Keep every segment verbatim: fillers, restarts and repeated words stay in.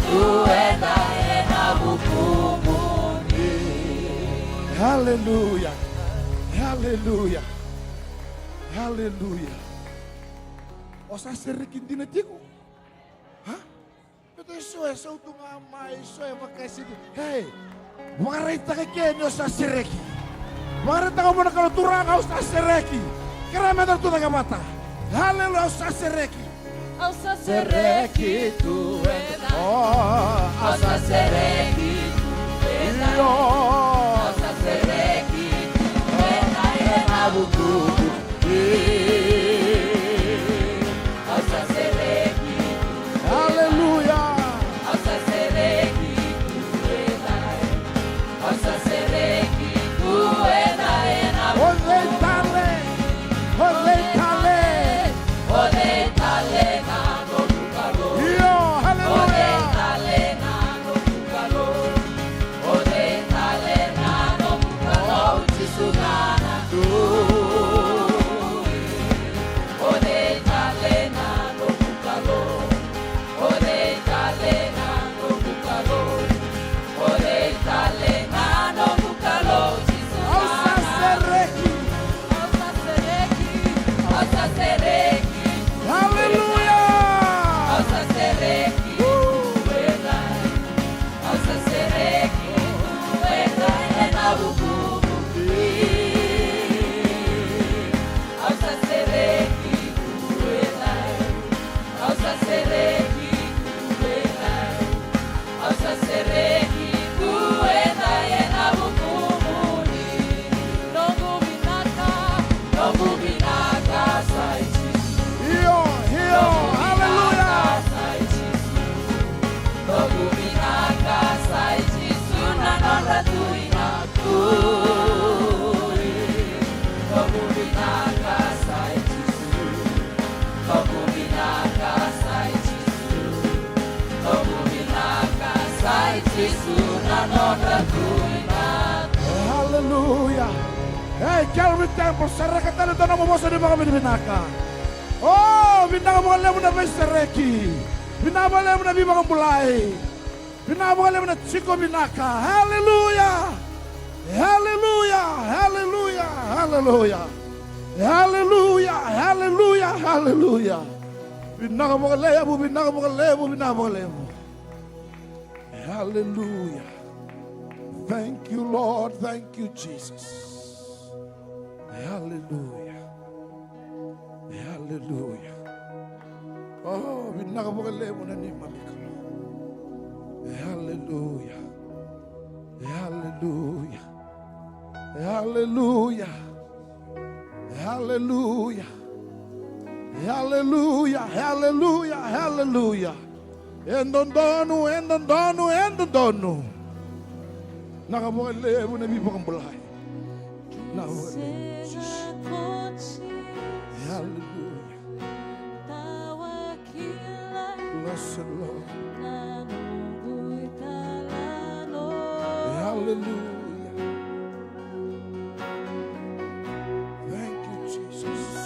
tu eda ena vukumuni. Haleluya. Haleluya. Haleluya. O sa sereki dina tiko? Ha? Baleta eso e sautu ga mai, eso e vakasiti. Hei, vakaraitaka ke ni o sa sereki. Vakaraitaka vua na Kalou, Turaga, au sa sereki. Kerea meda tucake vata. Haleluya, au sa sereki. Au sa sereki tu ena. O, au sa sereki tu ena. Io. Au sa sereki tu ena, ena vukuku. Haleluya. O cei tale? O cei tale? Io, haleluya. Au sa sereki. Haleluya. Io, io, haleluya. Haleluya. Ei, Calvary Temple, sereka tale dua nomu vosa ni vakavinavinaka. O, vinaka vakalevu na veisereki. Vinaka vakalevu na veivakabulai. Vinaka vakalevu na tiko vinaka. Haleluya. Haleluya. Haleluya. Haleluya. Haleluya. Haleluya. Haleluya. Vinaka vakalevu, vinaka vakalevu, vinaka vakalevu. Haleluya. Thank you, Lord. Thank you, Jesus. Haleluya. Haleluya. O, vinaka vakalevu na neimami Kalou. Haleluya. Haleluya. Haleluya. Haleluya. Haleluya. Haleluya. Haleluya. E dodonu, e dodonu, e dodonu. Vinaka vakalevu na veivakabulai. Vinaka vakalevu. Haleluya. Bless the Lord. Hallelujah. Thank you, Jesus.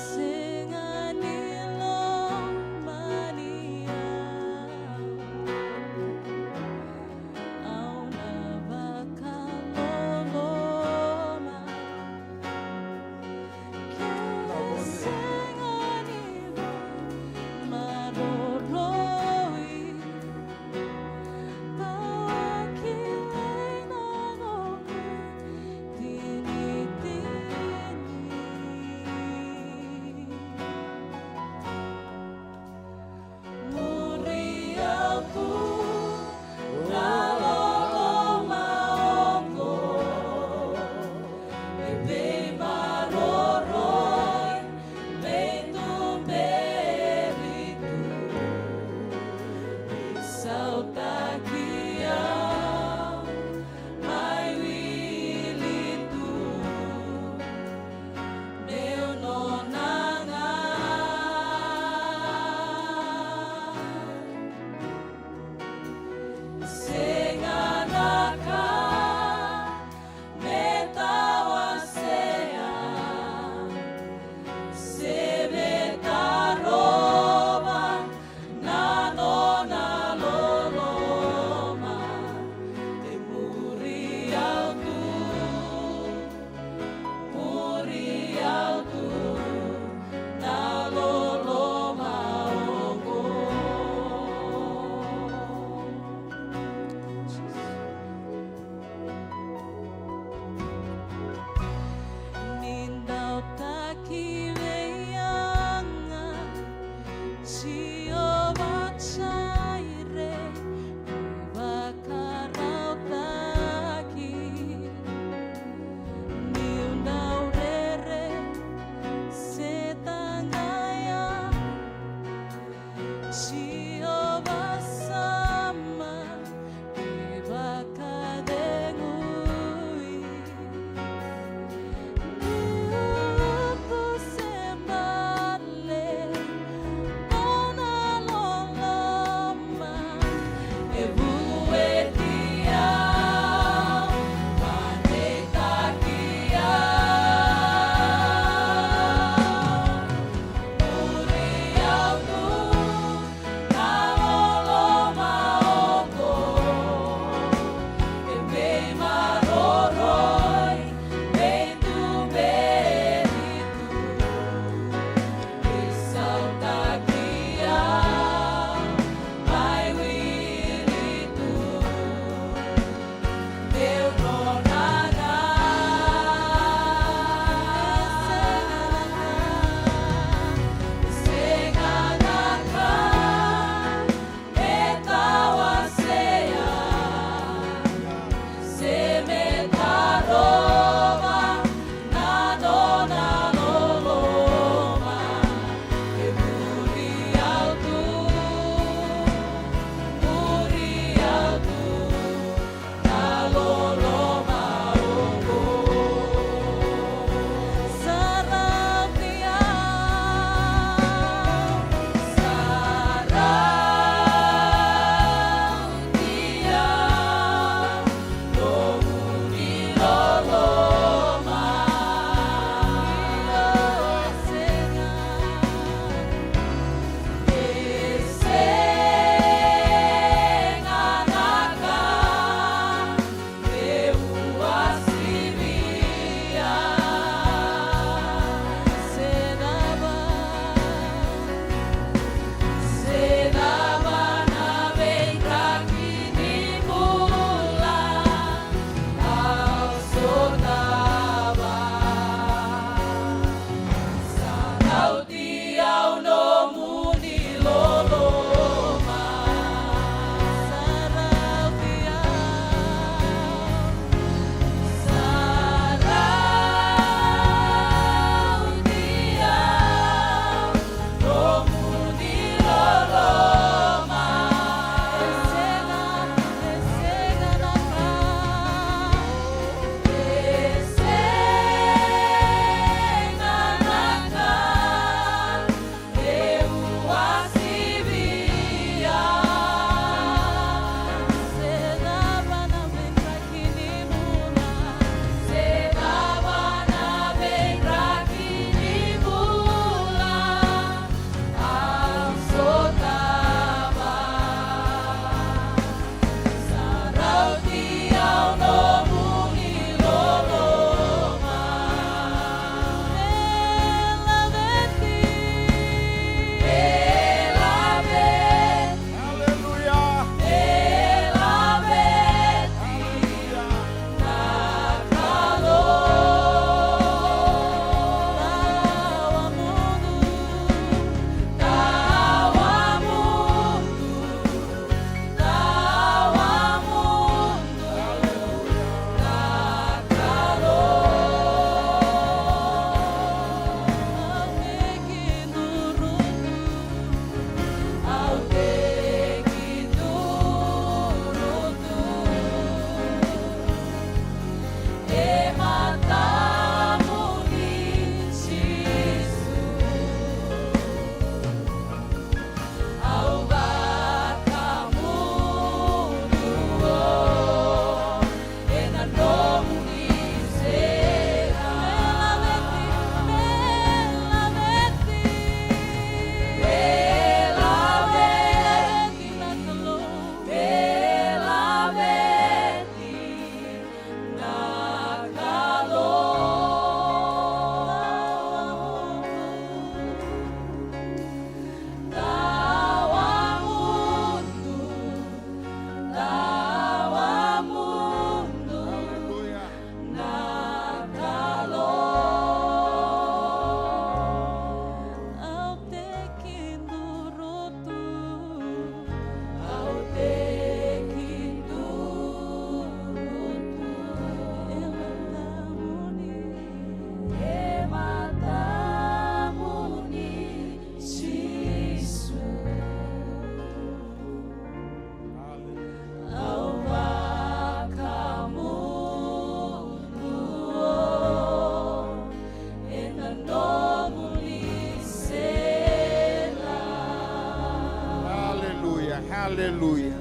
Aleluya.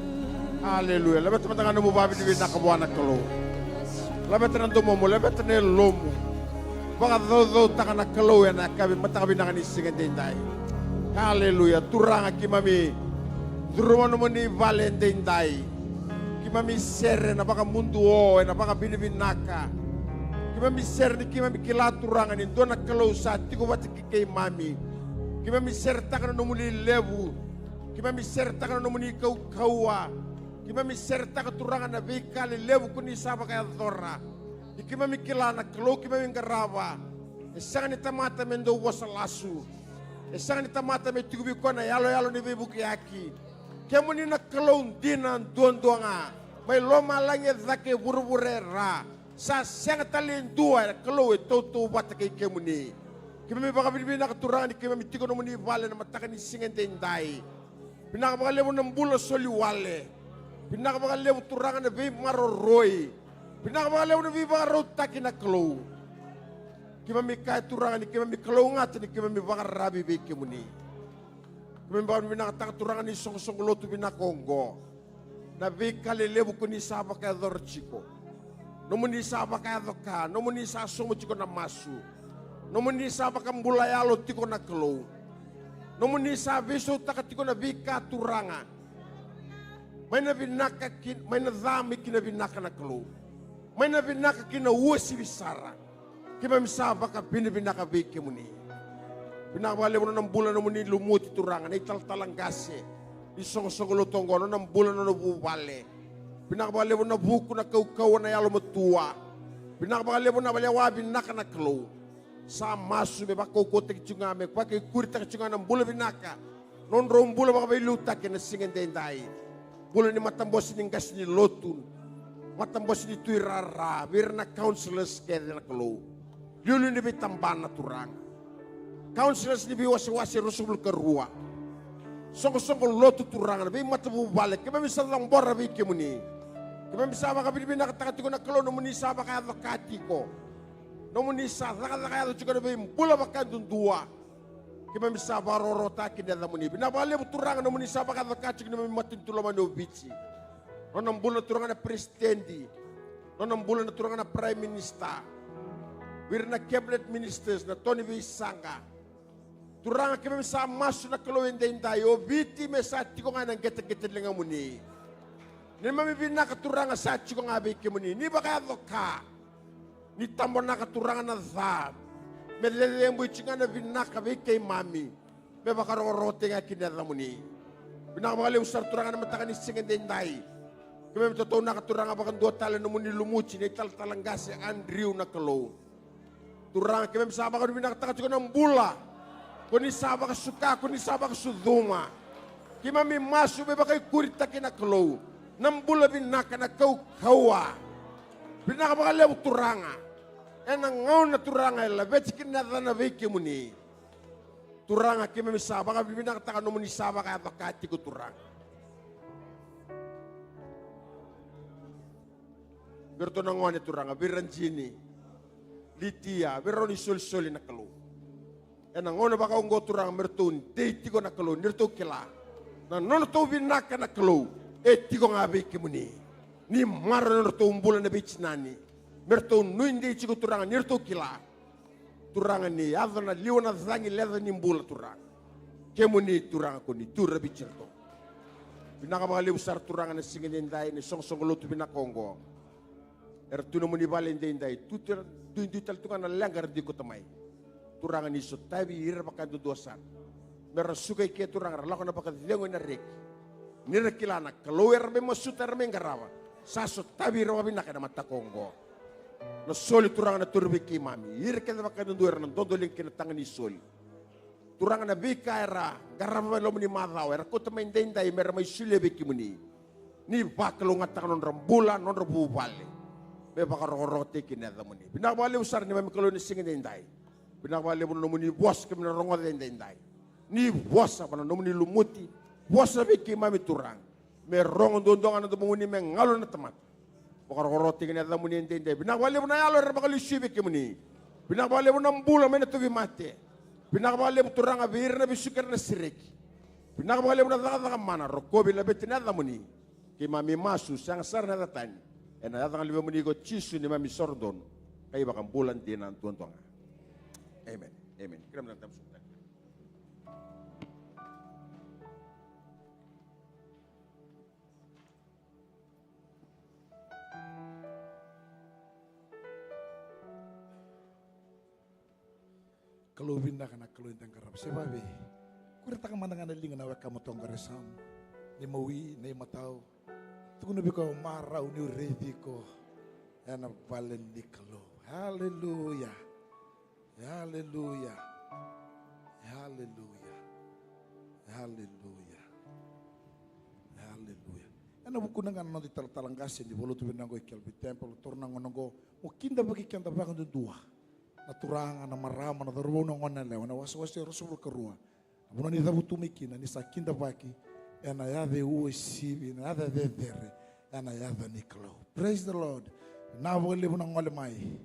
Aleluya. Laveta mada ga nomu vakavinavinaka vua na Kalou. Laveta na domomu, laveta na yalomu. Vakacaucautaka na Kalou ena yakavi mataka vinaka ni siga edaidai. Aleluya. Turaga, keimami curuma nomuni vale edaidai. Keimami sere ena vakamuduo, ena vakavinavinaka. Keimami sere ni keimami kila, Turaga, ni dua na Kalou sa tiko vata kei keimami. Keimami seretaka na nomuni levu. Keimami seretaka na nomuni kaukauwa. Keimami seretaka, Turaga, na veika lelevu ko ni sa vakayacora. Ni keimami kila na Kalou keimami qarava e sega ni tamata me dau vosa lasu. E sega ni tamata me tiko vei koya na yaloyalo ni veivukiyaki. Kemuni na Kalou dina duadua ga, mai lomalagi e cake, vuravura e ra. Sa sega tale e dua na Kalou e tautauvata kei kemuni. Keimami vakavinavinaka, Turaga, ni keimami tiko nomuni vale na mataka ni siga edaidai. Vinaka vakalevu na bula soli wale. Vinaka vakalevu, Turaga, na veimaroroi. Vinaka vakalevu na veivakarautaki, na Kalou. Keimami kaya, Turaga, ni keimami kalougata ni keimami vakararavi vei kemuni. Keimami vakavinavinakataka, Turaga, na isoqosoqo lotu vinaka oqo. Na veika lelevu ko ni sa vakayacora tiko. Nomuni sa vakayaco ka, nomuni sa sauma tiko na masu. Nomuni sa vakabula yalo tiko, na Kalou. Nomuni sa veisautaka tiko na veika, Turaga. Mai na vinaka ki, mai na ca mai ki na vinaka, na Kalou. Mai na vinaka ki na uasivi sara. Keimami sa vakavinavinaka vei kemuni. Vinaka vakalevu na nona bula na nomuni lumuti, Turaga, na italatala qase ni soqosoqo lotu oqo, na nona bula na nona vuvale. Vinaka vakalevu na vuku, na kaukauwa, na yalomatua. Vinaka vakalevu na lewa vinaka, na Kalou. Sa masu me vakaukauwataki tiko ga, me vakaikuritaki tiko ga na bula vinaka. Nodrau bula vakaveiliutaki ena siga edaidai. Bula ni matabose ni qase ni lotu, matabose ni tuirara, vei ira na councillors kece, na Kalou. Liuliu ni veitabana, Turaga. Councillors ni veiwasewase ruasagavulu ka rua. Soqosoqo lotu, Turaga, na veimatavuvale, keimami sa cabora vei kemuni. Keimami sa vakavinavinakataka tiko, na Kalou, nomuni sa vakayaco ka tiko. Nomuni sa cakacaka yaco tiko na veibula vakadudua. Keimami sa vakarokorokotaka ki na yacamuni. Vinaka vakalevu, Turaga, nomuni sa vakayaco ka tiko na neimami matanitu lomani o Viti. Nona bula, Turaga, na peresitedi. Nona bula, na Turaga, na Prime Minister. Vei ira na cabinet ministers, na to ni veisaqa. Turaga, keimami sa masu, na Kalou, edaidai, o Viti me sa tiko ga ena qeteqete ni ligamuni. Neimami vinaka, Turaga, sa tiko ga vei kemuni. Ni vakayaco ka. Ni tabonaka, Turaga, na ca, me cecebui tiko ga na vinaka vei keimami, me vakarokorokotaki ga ki na yacamuni. Vinaka vakalevu sara, Turaga, na mataka ni siga edaidai. Keimami tataunaka, Turaga, vakadua tale na nomuni lumuti na italatala qase Andrew, na Kalou. Turaga, keimami sa vakavinavinakataka tiko na bula ko ni sa vakasuka, ko ni sa vakasucuma. Keimami masu me vakaikuritaki, na Kalou, na bula vinaka, na kaukauwa. Vinaka vakalevu, Turaga. Ena gauna, Turaga, e laveti kina na yacana vei kemuni. Turaga, keimami sa vakavinavinakataka nomuni sa vakayaco ka tiko, Turaga. Vei iratou na gone, Turaga, vei Rajini, Litia, vei rau na isolisoli, na Kalou. Ena gauna vaka oqo, Turaga, me ratou dei tiko, na Kalou, ni ratou kila na nodratou vinaka, na Kalou, e tiko ga vei kemuni. Ni maroroi na nodratou bula na veitinani, me ratou nuidei tiko, Turaga, ni ratou kila, Turaga, ni yaco na liwa na cagi leca ni bula, Turaga. Kemuni, Turaga, ko ni tu raviti iratou. Vinaka vakalevu sara, Turaga, na siga edaidai, na isoqosoqo lotu vinaka oqo. Era tu nomuni vale edaidai, tu, tu, duidui tale tu ga na leqa era dui kauta mai. Turaga, ni sotavi ira vakadudua sara. Me ra suka i ke, Turaga, ra lako na vakacegu ena reki. Ni ra kila na Kalou era mai masuta, era mai qarava, sa sotavi ira vakavinaka ena mataka oqo. Na soli, Turaga, na toro vei keimami, ira kece vakadudua era na dodoliga ki na taga ni soli. Turaga, na veika era qarava mai loma ni macawa, era kauta mai edaidai me ra mai solia vei kemuni. Ni vakalougatataka nodra bula, nodra vuvale, me vakarokorokotaki ki na yacamuni. Vinaka vakalevu sara, neimami Kalou, ena siga edaidai. Vinaka vakalevu na nomuni vosa keimami na rogoca edaidai. Ni vosa vua na nomuni lumuti, vosa vei keimami, Turaga. Me rogo duadua ga na domomuni, me galu na tamata. Vakarokorokotaki na yacamuni edaidai. Vinaka vakalevu na yalo era vakalesui vei kemuni. Vinaka vakalevu na bula mai na tauvimate. Vinaka vakalevu, Turaga, vei ira na vesuki era na sereki. Vinaka vakalevu na cakacaka mana, rokovi, laveti na yacamuni. Keimami masu, sega sara na yaca tani. Ena yaca ga luvemuni ko Jisu neimami soro donu ka iVakabula dina duadua ga. Amen. Amen. Kerea meda dabe sobu tale. Kalou vinaka, na Kalou eda qarava. Se vavei, kuretaka mada ga na liga na wekama tu oqori, sa na imawi, na imatau. Tukuna vei koya, marau niu raici iko ena vale ni Kalou. Haleluya. Haleluya. Haleluya. Haleluya. Haleluya. Ena vukuna ga na noda italatala qase ni Valotu Vinaka oqo e Calvary Temple, taura na gauna oqo mo kidavaki keda vakadudua na turaga, na marama, na cauravou, na goneyalewa, ena wasewase ruasagavulu ka rua. Na vanua ni cavutu mai kina, ni sa kidavaki ena yaca e uasivi, ena yaca e cecere, ena yaca ni Kalou. Praise the Lord. Vinaka vakalevu na gole mai.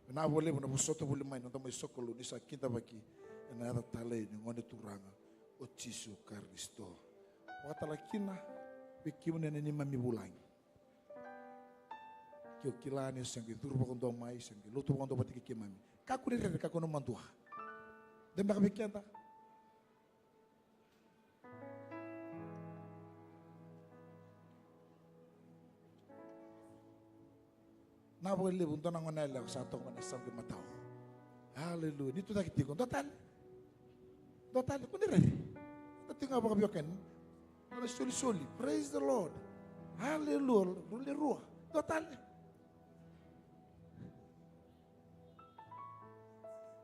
Vinaka vakalevu na vosota voli mai na noda mai sokalou, ni sa kidavaki ena yaca talei ni Gone Turaga o Jisu Karisito. Vakatale kina vei kemuni na neimami vulagi. Ke o kila ni o se qai curu vakadua mai, se qai lotu vakadua vata kei keimami, kakua ni rere, kakua ni madua. De beka vei keda. Vinaka vakalevu, dua na goneyalewa sa toka mai na yasaqu imatau. Aleluya. Ni tucake tiko, dua tale. Dua tale, kua ni rere. Dua tiko ga vakaveiwekani. Dua na isolisoli. Praise the Lord. Aleluya. Rua le rua. Dua tale.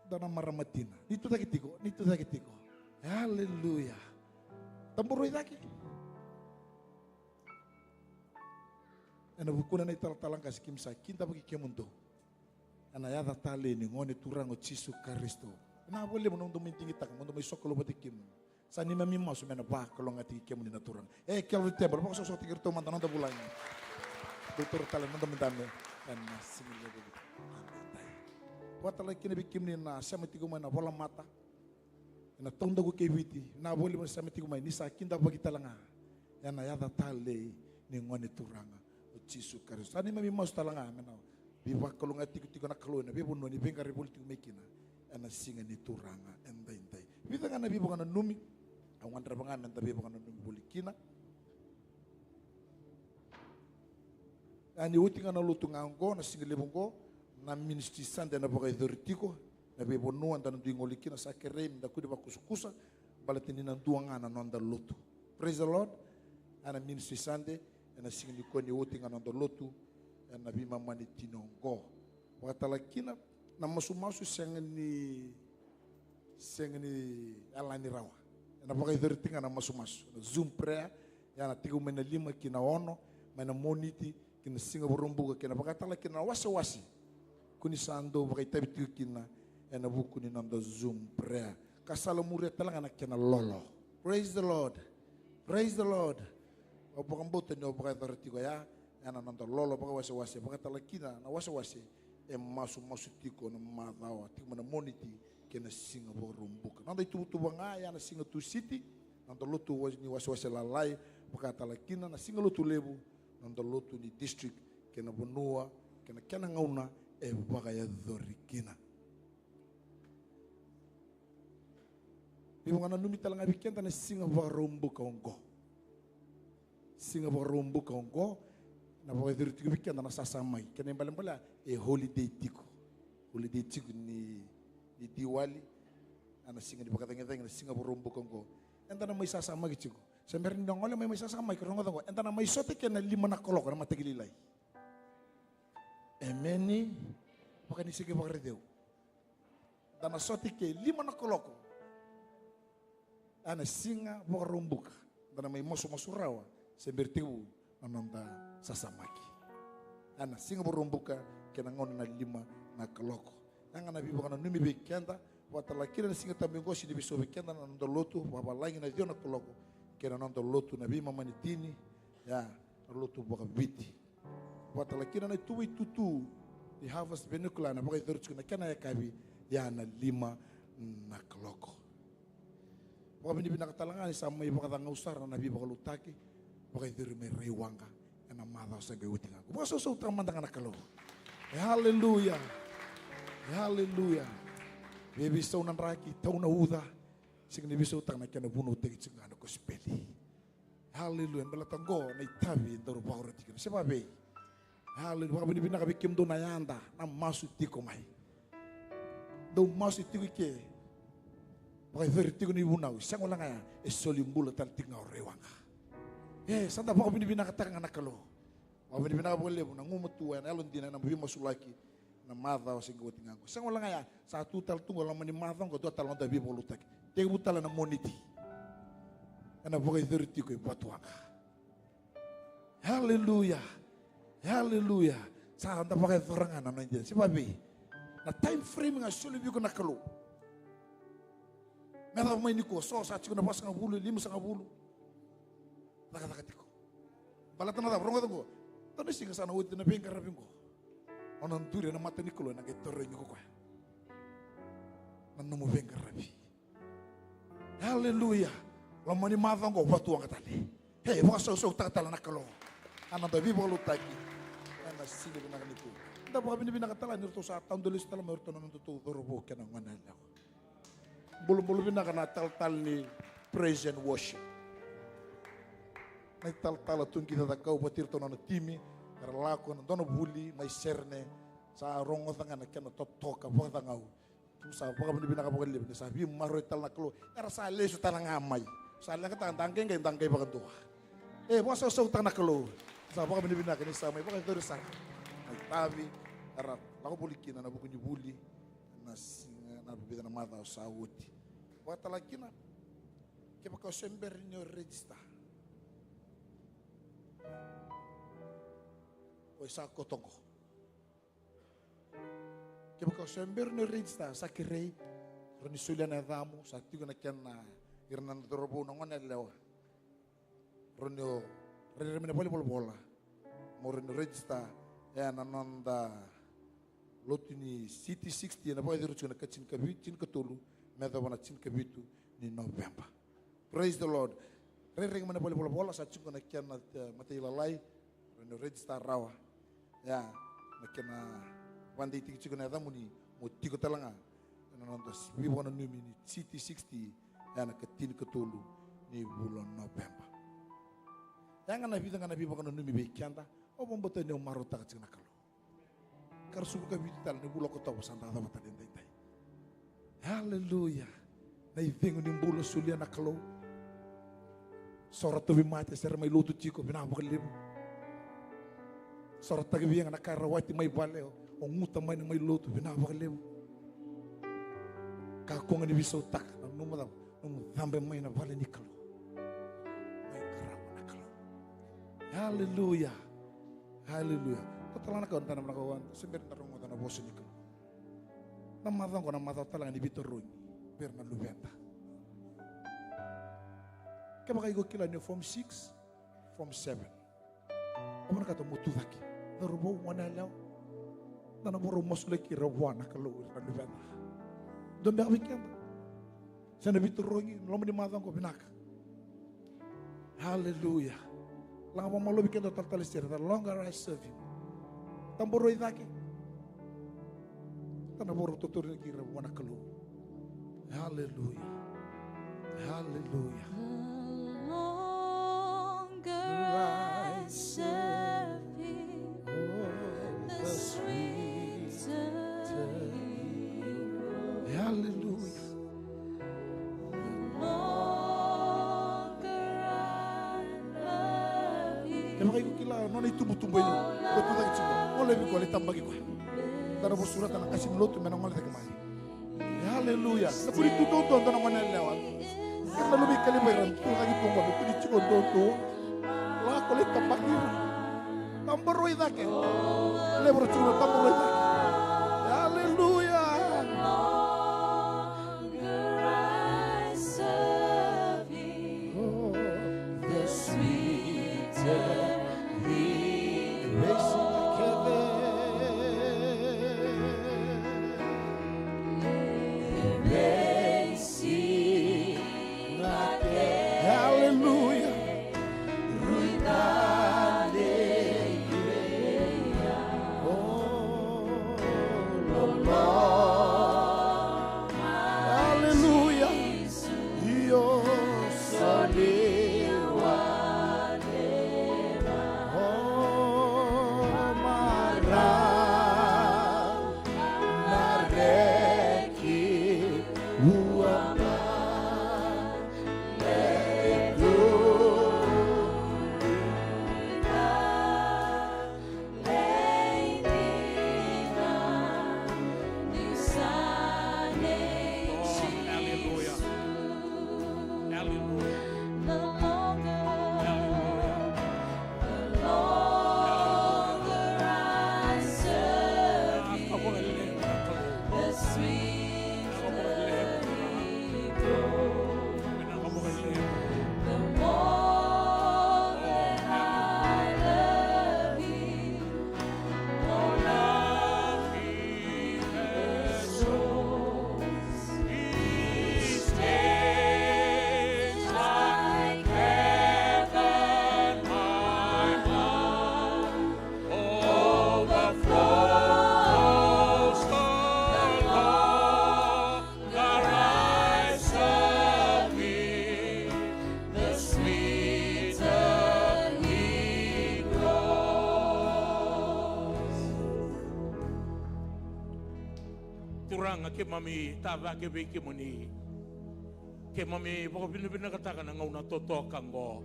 Dua na marama tina. Ni tucake tiko, ni tucake tiko. Aleluya. Taburoi cake. Ena vukuna na italatala qase, keimami sa kidavaki kemudou ena yaca talei ni Gone Turaga o Jisu Karisito. Vinaka vakalevu na nomudou mai digitaka, nomudou mai sokalou vata kei kemuni. Sa neimami masu me na vakalougatataki kemuni na Turaga. E Calvary Temple, vakasosovataki iratou mada na noda vulagi. Dou taura tale na noda mai dabe ena siga levu. Vakatale kina vei kemuni na sema tiko mai na volamata ena taudaku kei Viti, vinaka vakalevu na sema tiko mai, ni sa kidavaki tale ga ena yaca talei ni Gone Turaga o Jisu Karisito. Sa neimami masu tale ga me na veivakalougatataki tiko na Kalou ena veivanua ni veiqaravi voli tiko mai kina ena siga ni Turaga edaidai. Vica ga na veivakananumi au gadreva ga me da veivakananumi voli kina. A, ni oti ga na lotu ga oqo, na siga levu oqo, na Ministry Sunday ena vakayacori tiko ena veivanua eda na dui gole kina. Sa kerei me da kua ni vakusakusa, baleta ni na dua ga na noda lotu. Praise the Lord. A, na Ministry Sunday ena siga nikua ni oti ga na noda lotu ena veimama ni tini oqo. Vakatale kina na masumasu, sega ni, sega ni yalani rawa. Ena vakayacori tiko ga na masumasu, na Zoom prayer. Ia na tekivu mai na lima ki na ono, mai na Moniti ki na Siga Vakaraubuka, kei na vakatale kina na wasewase ko ni sa dau vakaitavi tiko kina ena vuku ni noda Zoom prayer. Ka salamuria tale ga na kena lolo. Praise the Lord. Praise the Lord. Au vakabauta ni o vakayacora tiko ya ena noda lolo vakawasewase. Vakatale kina na wasewase e masumasu tiko na macawa, tiko mai na Moniti kei na Siga Vakaraubuka. Noda ituvatuva ga ya na siga Tusiti, noda lotu wa-, ni wasewase lalai. Vakatale kina na siga Lotulevu, noda lotu ni district kei na vanua kei na kena gauna e vakayacori kina. Veivakananumi tale ga vei keda na Siga Vakaraubuka oqo. Siga Vakaraubuka oqo na vakayacori tiko vei keda na sasamaki. Kena ibalebale e holiday tiko. Holiday tiko ni, ni Diwali. A, na siga ni vakacagicagi na Siga Vakaraubuka oqo. Eda na mai sasamaki tiko. Se bera ni da gole mai, mai sasamaki, rogoca oqo. Eda na mai sota eke na lima na kaloko na mataka lailai. Emeni. Vaka ni se qai vakaraici au. Da na sota eke lima na kaloko. A, na Siga Vakaraubuka da na mai masumasu rawa se bera tekivu na noda sasamaki. A, na Siga Vakaraubuka kei na gauna na lima na kaloko. Ya ga na veivakananumi vei keda. Vakatale kina na Siga Tabu oqo, sega ni veisau vei keda na noda lotu vakavalagi na ciwa na kaloko kei na noda lotu na veimama ni tini, ya, na lotu vakaviti. Vakatale kina na ituva itutu ni Harvest Vernacular na vakayacori tiko na kena yakavi, ya na lima na kaloko. Vakavinavinaka tale ga ni sa mai vakacagau sara na veivakalotutaki, vakayacori mai Raiwaqa ena macawa sa qai oti ga. Vakasausautaka mada ga na Kalou. E haleluya. E haleluya. Veiveisau na draki, tau na uca. Sega ni veisautaka na kena vunautaki tiko ga na kosipeli. Haleluya. Baleta qo na itavi daru vakaroti kina. Se vavei. Haleluya. Vakavinavinaka vei kemudou na yada na masu tiko mai. Dou masu tiko i ke. Vakayacori tiko na ivunau. Sega wale ga ya, e soli bula tale tiko ga o Raiwaqa. E, sa da vakavinavinakataka ga na Kalou. Vakavinavinaka vakalevu na gumatua ena yalodina ena veimasulaki. Na macawa se qai oti ga qo. Sega wale ga ya, sa tu tale tu qo loma ni macawa qo, dua tale noda veivakalotutaki. Tekivu tale na Moniti. Ena vakayacori tiko i Vatuwaqa. Haleluya. Haleluya. Sa da vakayacora ga na noda, se vavei. Na time frame ga soli vei iko na Kalou. Me yacova mai nikua, so sa tiko na vasagavulu, limasagavulu. Cakacaka tiko. Baleta na cava, rogoca qo. Dua na siga sa na oti na veiqaravi qo. O na duri ena mata ni Kalou, ena qai tarogi iko koya. Na nomu veiqaravi. Haleluya. Loma ni macawa qo, Vatuwaqa tale. He, vakasausautaka tale na Kalou. A noda veivakalotutaki. Ena siga vinaka nikua. Da vakavinavinaka tale ni ratou sa tadu lesu tale mai o ratou na nodatou cauravou kei na gone yalewa. Bulabula vinaka na talatala ni praise and worship. Na italatala tu qi cakacaka vata iratou na nona timi, era lako ena dua na vuli mai Serene, sa rogoca ga na kena totoka vakacagau. Keimami sa vakavinavinaka vakalevu ni sa veimaroroi tale na Kalou, era sa lesu tale ga mai. Sa leqataka da qai, qai, da qai vakadua. E, vakasausautaka na Kalou. Sa vakavinavinaka ni sa mai vakayacori sara na itavi era lako voli kina ena vuku ni vuli. Na siga, na vica na macawa sa oti. Vakatala kina, kevaka o se bera ni o register, o sa koto qo. Kevaka o se bera ni o register, sa kerei, rawa ni solia na yacamu, sa tiko na kena, ira na cauravou, na gone yalewa. Rawa ni o rairai mai na valenivolavola mo rawa ni register ena noda lotu ni City sixty, ena vakayacori tiko na ikatinikavitu, tinikatolu me yacova na tinikavitu ni November. Praise the Lord. Rairai mai na valenivolavola, sa tiko na kena, e, matailalai, rawa ni o register rawa. Ia, na kena vakadeitaki tiko na yacamuni mo tiko tale ga ena noda veivakananumi ni City sixty, ena ikatinikatolu ni vula o November. Ia ga na vica ga na veivakananumi vei keda, au vakabauta ni o marautaka tiko na Kalou. Ka ra suvuka Viti tale ni vula o Okotova sa da yacova tale edaidai. Aleluya. Na icegu ni bula solia na Kalou. So ra tauvimate se ra mai lotu tiko, vinaka vakalevu. So ra takavi ga na ka e rawati mai vale, o guta mai na mai lotu, vinaka vakalevu. Kakua ga ni veisautaka, nanuma cava, nomu cabe mai na vale ni Kalou. Mai qarava na Kalou. Aleluya. Aleluya. Ko tala na ka, da na vinaka, se bera da rogoca na vosa ni Kalou. Na macawa oqo na macawa tale ga ni veitarogi vei ira na luveda. Kevaka iko kila ni o form six, form seven, o vinakata mo tu cake. Cauravou, gone yalewa, da na vakarau masulaki ira vua na Kalou ira na luveda. Dua beka vei keda. Se na veitarogi, loma ni macawa oqo, vinaka. Aleluya. Laga vakamalua vei keda o talatala Estere, the longer I serve him. Tabaroi cake. Da na vakarau tauri ira vua na Kalou. Aleluya. Aleluya. The longer I serve him, the sweeter he grows. Aleluya. Kevaka iko kila nona itubutubu e liu, iko tu cake tiko, gole vei koya, lai tabaki koya. Da na vakasureta na qase ni lotu me na gole cake mai. Aleluya. Na kua ni tu duadua, dua na gone yalewa. Kena luve i Kalivari, tu cake tu qo, na kua ni tiko duadua. Lako, lai tabaki ira. Tabaroi cake. Levu era tiko na tabaroi cake. Aleluya. Turaga, keimami tacake vei kemuni. Keimami vakavinavinakataka na gauna totoka oqo.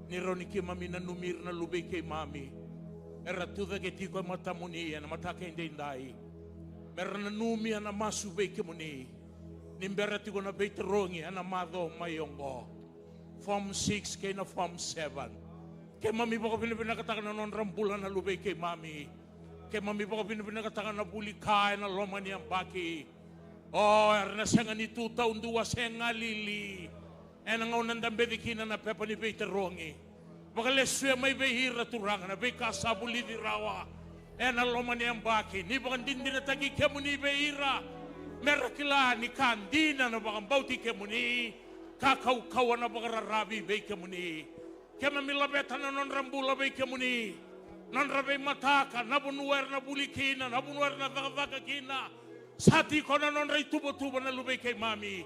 Ni rawa ni keimami nanumi ira na luvei keimami era tucake tiko e matamuni ena mataka edaidai. Me ra nanumi ena masu vei kemuni ni bera tiko na veitarogi ena macawa mai oqo. Form six kei na form seven. Keimami vakavinavinakataka na nodra bula na luvei keimami. Keimami vakavinavinakataka na vuli ka ena loma ni yabaki. O, era na sega ni tu taudua se galili ena gauna da beci kina na pepa ni veitarogi. Vakalesuya mai vei ira, Turaga, na veika sa vulici rawa ena loma ni yabaki. Ni vakadinadinataki kemuni vei ira, me ra kila ni ka dina na vakabauti kemuni, ka kaukauwa na vakararavi vei kemuni. Keimami laveta na nodra bula vei kemuni, nodra veimataka, na vanua era na vuli kina, na vanua era na cakacaka kina. Sa tiko na nodra ituvatuva na luvei keimami.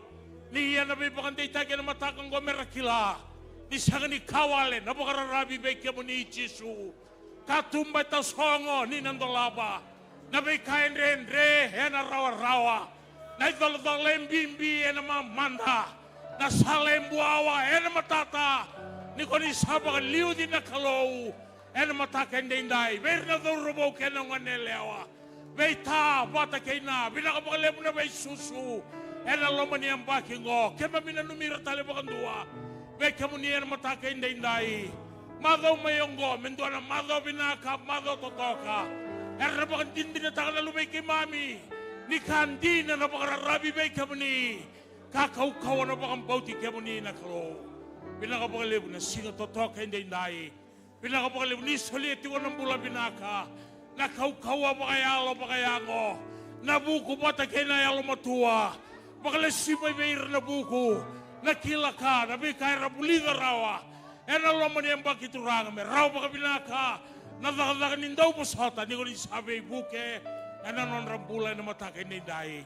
Ni ia na veivakadeitaki ena mataka oqo, me ra kila ni sega ni ka wale na vakararavi vei kemuni, Jisu. Katuba e tasogo ni na dolava, na veika e dredre ena rawarawa, na icolacola e bibi ena mamada, na sala e buawa ena matata. Ni ko ni sa vakaliuci na Kalou ena mataka edaidai vei ira na cauravou kei na goneyalewa. Veita vata kei na vinaka vakalevu na veisusu ena loma ni yabaki oqo. Keimami nanumi ira tale vakadua vei kemuni ena mataka edaidai. Macawa mai oqo me dua na macawa vinaka, macawa totoka. Era na vakadinadinataka na luvei keimami ni ka dina na vakararavi vei kemuni, ka kaukauwa na vakabauti kemuni na Kalou. Vinaka vakalevu na siga totoka edaidai. Vinaka vakalevu ni solia tiko na bula vinaka, na kaukauwa vakayalo vakayago, na vuku vata kei na yalomatua. Vakalesui mai vei ira na vuku, na kila ka, na veika era vulica rawa ena loma ni yabaki, Turaga, me rawa vakavinaka na cakacaka ni dauvosota ni ko ni sa veivuke ena nodra bula ena mataka edaidai.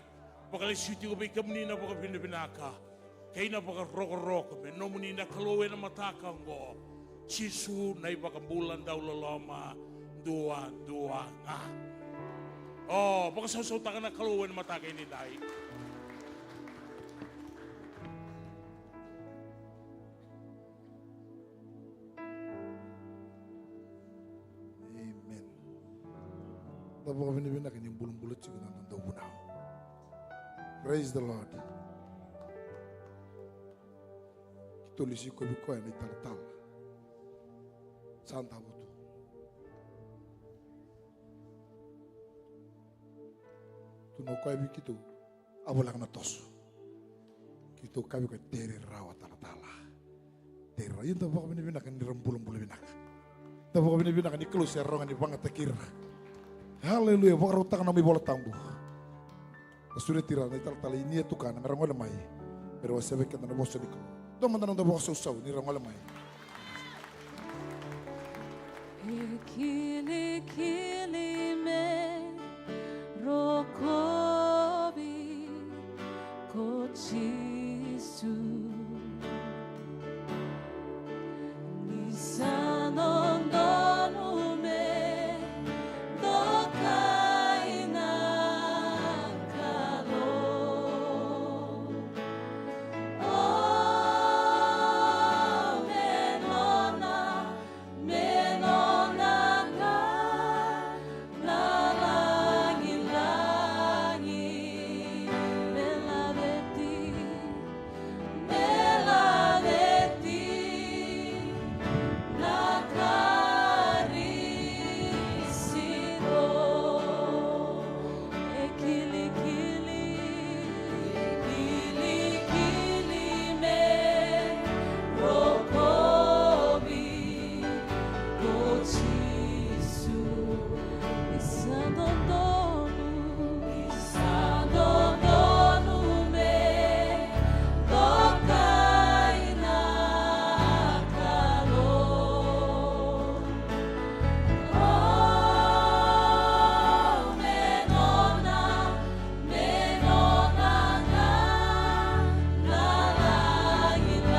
Vakalesui tiko vei kemuni na vakavinavinaka kei na vakarokoroko me nomuni na Kalou ena mataka oqo. Jisu na iVakabula dauloloma duadua ga. O, vakasausautaka na Kalou ena mataka edaidai. Amen. Da vakavinavinaka ni bulabula tiko na noda dauvunau. Praise the Lord. Keitou lesi koya vei koya na italatala sa davo tu. Tu na koya vei keitou. A voleka na toso. Keitou kaya vei koya, tere rawa talatala. Tere rawa. Ia da vakavinavinaka ni ra bulabula vinaka. Da vakavinavinaka ni Kalou se rogo ni vagataki ira. Haleluya. Vakarautaka na nomu iVola Tabu. Da sureti ira na italatala i Nia, tukana me ra gole mai me ra wasea vei keda na vosa ni Kalou. Dua mada na noda vakasausau ni ra gole mai. E kilikili me rokovi ko Jisu. Ni sa dodonu me dokai na Kalou. O, me nona, me nona ga na lagilagi. Me laveti, me laveti na Karisito. E kilikili, e kilikili me rokovi ko Jisu. Ni sa dodonu, ni sa dodonu me dokai na Kalou. O, me nona, me nona ga na lagilagi.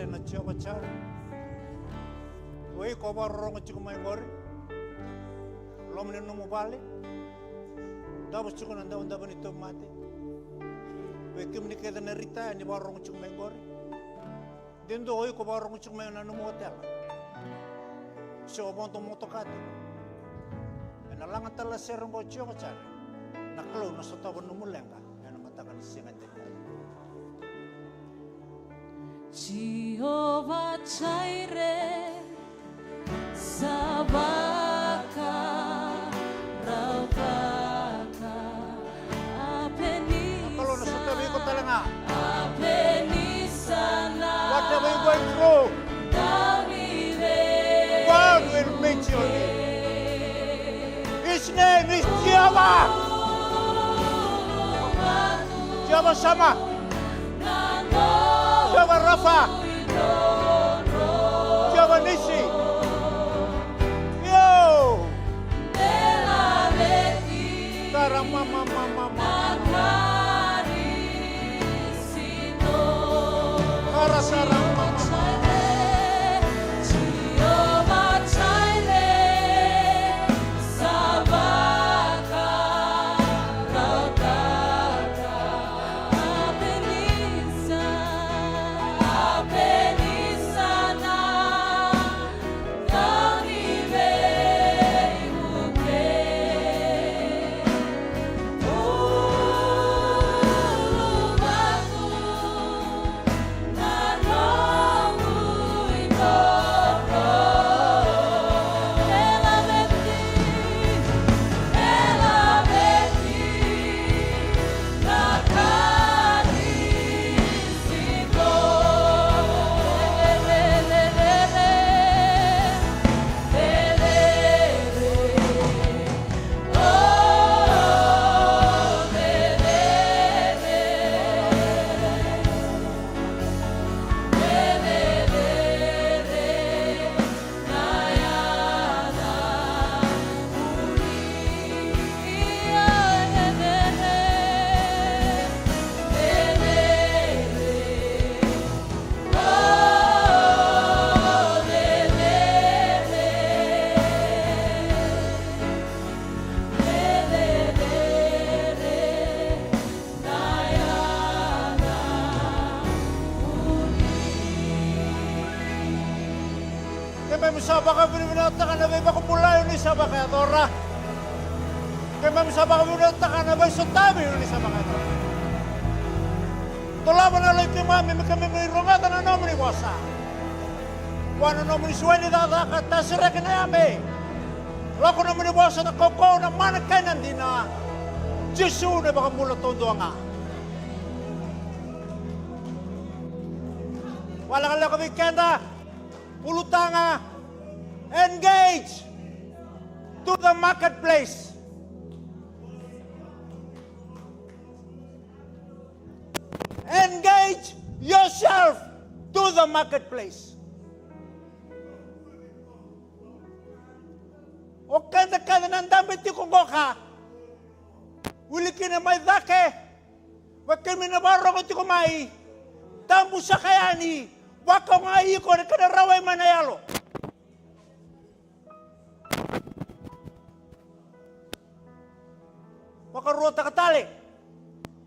Ena Jiova Jire. O iko vakarorogo tiko mai qori. Loma ni nomu vale. Davo tiko na davodavo ni tauvimate. Vei kemuni kece na ritaya ni vakarorogo tiko mai qori. De dua o iko vakarorogo tiko mai na nomu otela. Se o vodo motoka tiko. Ena laga tale na sere oqo o Jiova Jire. Na Kalou na sotava nomu leqa. Ena mataka ni siga edaidai. Jiova Jaire, sa vakarautaka. Apenisa. Na Kalou na sotavi iko tale ga. Apenisa na. Whatever you going through, God will meet you. His name is Jehovah. Jehovah Shammah. Jehovah Rapha. Jehovah Nissi. Yo. Kara mama mama mama. Kara sara mama mama. Keimami sa vakavinavinakataka na veivakabulai o ni sa vakayacora. Keimami sa vakavinavinakataka na veisotavi o ni sa vakayacora. Dolava na yaloi keimami me keimami rogoca na nomuni vosa. Vua na nomuni suai ni cakacaka, tasereki na yabe. Lako nomuni vosa na kaukauwa, na mana kei na dina. Jisu na iVakabula taudua ga. Vakalekaleka vei keda. Ulutaga, engage to the marketplace. Engage yourself to the marketplace. O keda kece na dabe tiko qoka, wili kina mai cake. Vei kemuni na vakarorogo tiko mai, tabu saka yani, vakaogai iko ena kena rawai mai na yalo. Vakaruataka tale.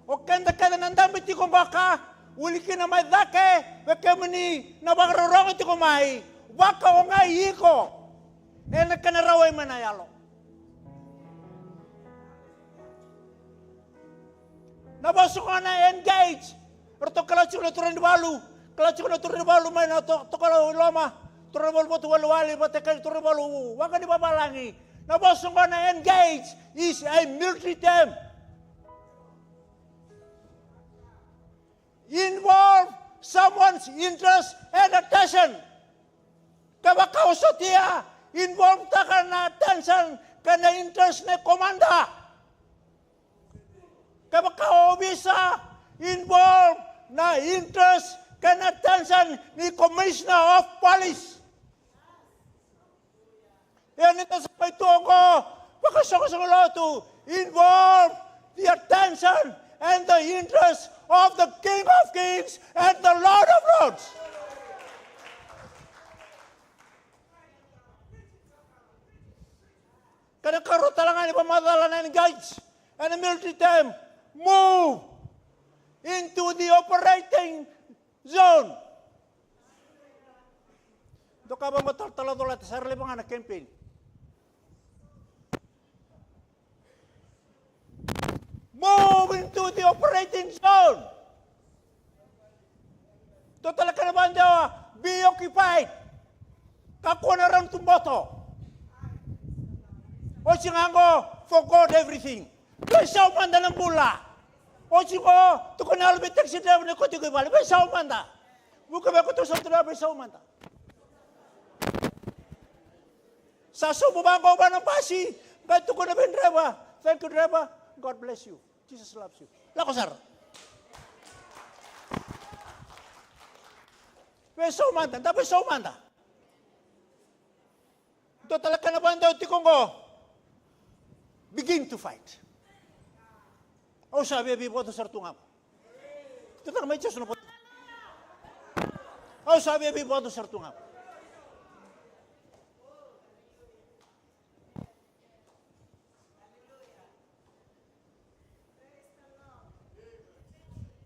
O keda kece na dabe tiko qoka, wili kina mai cake, vei kemuni na vakarorogo tiko mai, vakaogai iko ena kena rawai mai na yalo. Na vosa qo na engage. Eratou kalawa tiko na turaganivalu, kalawa tiko na turaganivalu mai na to-, Tokalau i loma, turaganivalu Votuwaliwali vata kei na turaganivalu Waqa ni Vavalagi. Na vosa qo na engage is a military term. Involve someone's interest and attention. Kevaka o sotia, involve-taka na attention kei na interest nei komada. Kevaka o ovisa, involve na interest kei na attention ni commissioner of police. Ia ni da sa mai tu oqo, vakasoqosoqo lotu, involve the attention and the interest of the King of Kings and the Lord of Lords. macala na engage, ena military term, move into the operating zone. Dou kaya vaqo, talatala colata, sa ra laiva ga na campaign. Move into the operating zone. Dua tale kena vakadewa, be occupied. Kakua na rawa ni tu boto. Oti ga qo, forgot everything. Veisau mada na bula. Oti qo, tukuna na yalo vei taxi driver ni kauti iko i vale. Veisau mada. Vuki vei koya tou sa tukuna, veisau mada. Sa sobu vaqo vua na basi, qai tukuna vei driver, thank you driver, God bless you. Jesus loves you. Lako sara. Veisau mada, da veisau mada. Dua tale kena vakadewa tiko qo. Begin to fight. Au sa via veivatu sara tu ga. Tutaka mai Jisu na votu. Au sa via veivatu sara tu ga.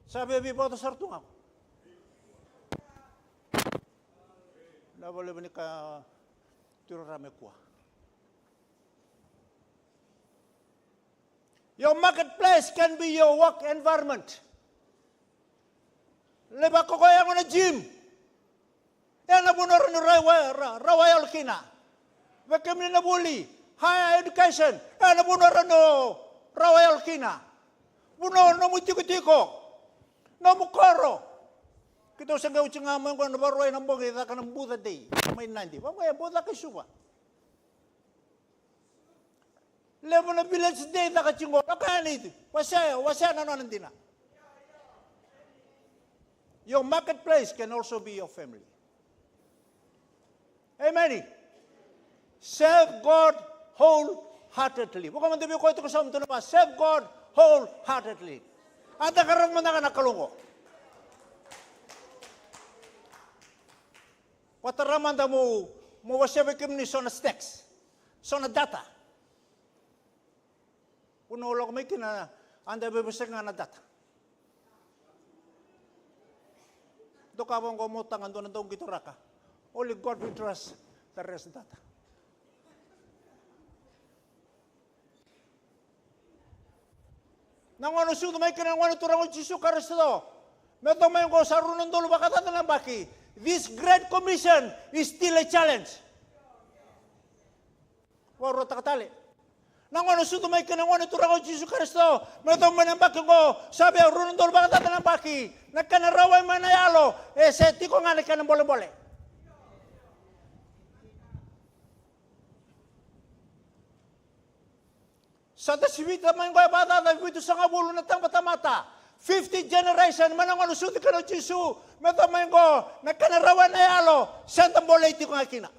Sa via veivatu sara tu ga. Na vale vani ka tiro rame kua. Your marketplace can be your work environment. Lai vakakoya yago na gym. Ena vanua rawa ni rawa, ra-, rawa yalo kina. Vei kemuni na vuli, higher education, ena vanua rawa ni rawa yalo kina. Vanua nomu tikotiko, nomu koro. Keitou se qai oti ga mai qo na Vakarauwai na bogi caka na Buca Day mai Nadi. Vaqo e bau caka i Suva. Levu na Village Day caka tiko qo, lako yani, wasea, wasea na nona dina. Your marketplace can also be your family. Amen. Serve God wholeheartedly. Vaka mada vei koya tiko sa mutu na va, serve God wholeheartedly. A da qarava mada ga na Kalou qo. Vata ra mada mo, mo wasea vei kemuni so na stats, so na data. Vanua o lako mai kina, a da veivosaki ga na data. Dou kaya vaqo, mo taga dua na dauqito raka. Only God we trust, the rest data. Na gauna sucu mai kina na Gone Turaga o Jisu Karisito, me yacova mai qo sa rua na udolu vakacaca na yabaki. This great commission is still a challenge. Vakaruataka tale. Na gauna sucu mai kina na Gone Turaga o Jisu Karisito, me yacova mai na yabaki qo, sa via rua na udolu vakacaca na yabaki. Na kena rawai mai na yalo, e se tiko ga na kena bolebole. Sa tasivita mai qo e vakacaca vitusagavulu na tabatamata. Fifty generation, mai na gauna sucu kina o Jisu, me yacova mai qo, na kena rawai na yalo, se da bolei tiko ga kina.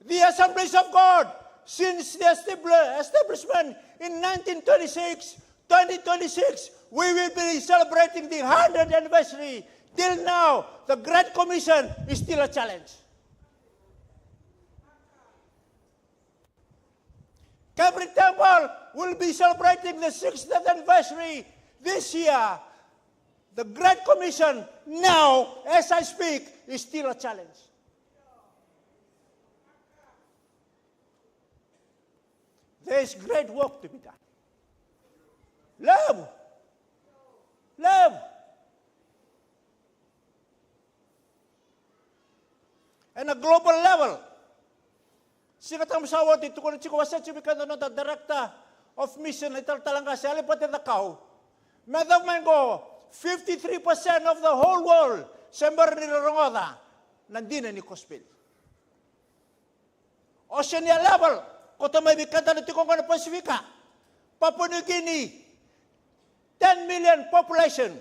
The Assemblies of God, since the establi-, establishment in nineteen twenty-six, twenty twenty-six, we will be celebrating the hundredth anniversary. Till now, the Great Commission is still a challenge. Calvary Temple will be celebrating the sixtieth anniversary this year. The Great Commission now, as I speak, is still a challenge. There is great work to be done. Levu. Levu. Ena global level. Siga Tabu sa oti, tukuna tiko, wasea tiko vei keda na noda Director of Mission, na italatala qase, Alipate Cakau. Me yacova mai qo, fifty-three percent of the whole world se bera ni ra rogoca na dina ni kosipeli. Oceania level, kauta mai vei keda na tiko qo na Pasifika. Papua New Guinea, ten million population.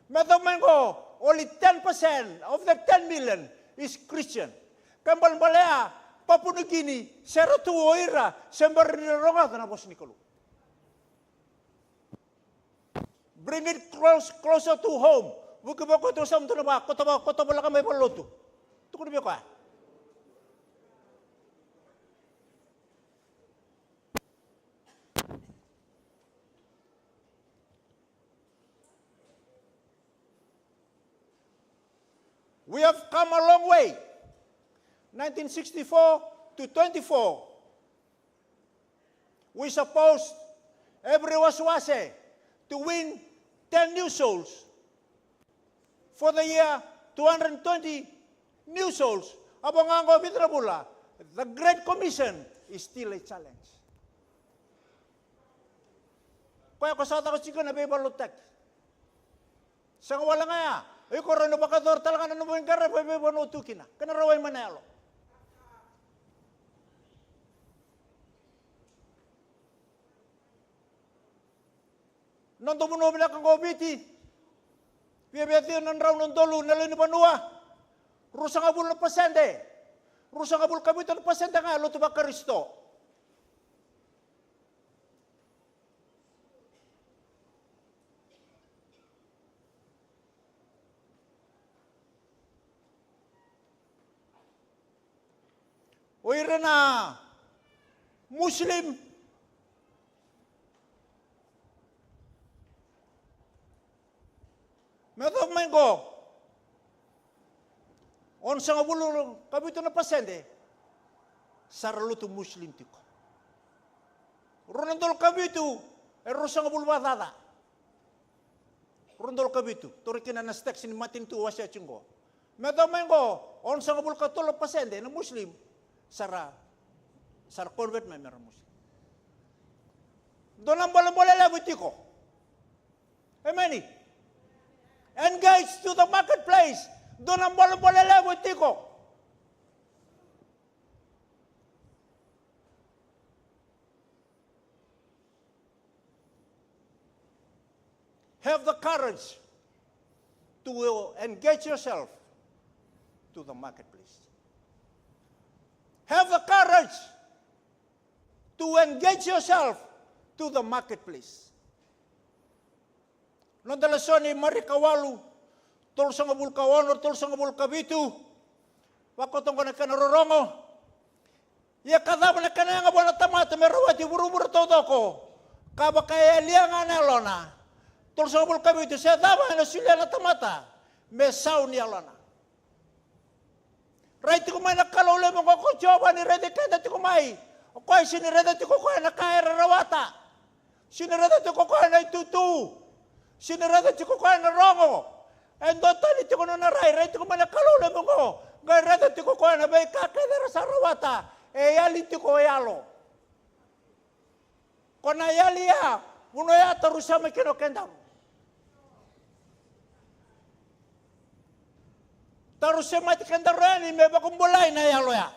Me yacova mai qo, only ten percent of the ten million is Christian. Ka balebale ya, Papua New Guinea, se ra tu o ira se bera ni ra rogoca na vosa ni Kalou. Bring it close, closer to home. Vuki vei koya tou sa mutu na va, koto va, koto voleka mai valenilotu. Tukuna vei koya. We have come a long way. Nineteen sixty-four to twenty-four. We supposed every Wasiwasi to win ten new souls. For the year, two hundred twenty new souls. A vo ga qo vica na vula, the Great Commission is still a challenge. Koya ko sa caka tiko na veivakalotutaki. Sega wale ga ya, o iko rawa ni vakayacora tale ga na nomu veiqaravi e veivanua tu kina, kei na rawai mai na yalo. Noda vanua vinaka qo o Viti, viavia ciwa na drau na udolu na lewe ni vanua, ruasagavulu na pasede, ruasagavulu ka vitu na pasede ga e lotu vaKarisito. O ira na Muslim, me yacova mai qo, onosagavulu ka vitu na pasede sa ra lotu Muslim tiko. Rua na udolu ka vitu e ruasagavulu vakacaca. Rua na udolu ka vitu, tauri kina na stakes ni matanitu wasea tiko qo. Me yacova mai qo, onosagavulu ka tolu na pasede na Muslim sa ra, sa ra convert mai me ra Muslim. Dua na bolebole levu e tiko. Emeni. Engage to the marketplace. Dua na bolebole levu e tiko. Have the courage to engage yourself to the marketplace. Have the courage to engage yourself to the marketplace. Noda lesoni Marika walu, tolusagavulu ka ono, tolusagavulu ka vitu. Vakoto qo na kena rorogo. Ia ka cava na kena yaga vua na tamata me rawati vuravura taucoko, ka vaka e yalia ga na yalona? Tolusagavulu ka vitu, se cava ena solia na tamata me sau ni yalona? Rai tiko mai na Kalou levu oqo ko Jiova ni raici keda tiko mai. O koya sega ni raica tiko koya na ka era rawata. Sega ni raica tiko koya na itutu. Sega ni raica tiko koya na rogo. E duatani tiko na nona rai, rai tiko mai na Kalou levu oqo. Qai raica tiko koya na veika kece era sa rawata. E yali tiko e yalo. Ko na yali ya, vanua ya taru sema kina o kedaru. Taru semati kedaru yani me vakabulai na yalo ya.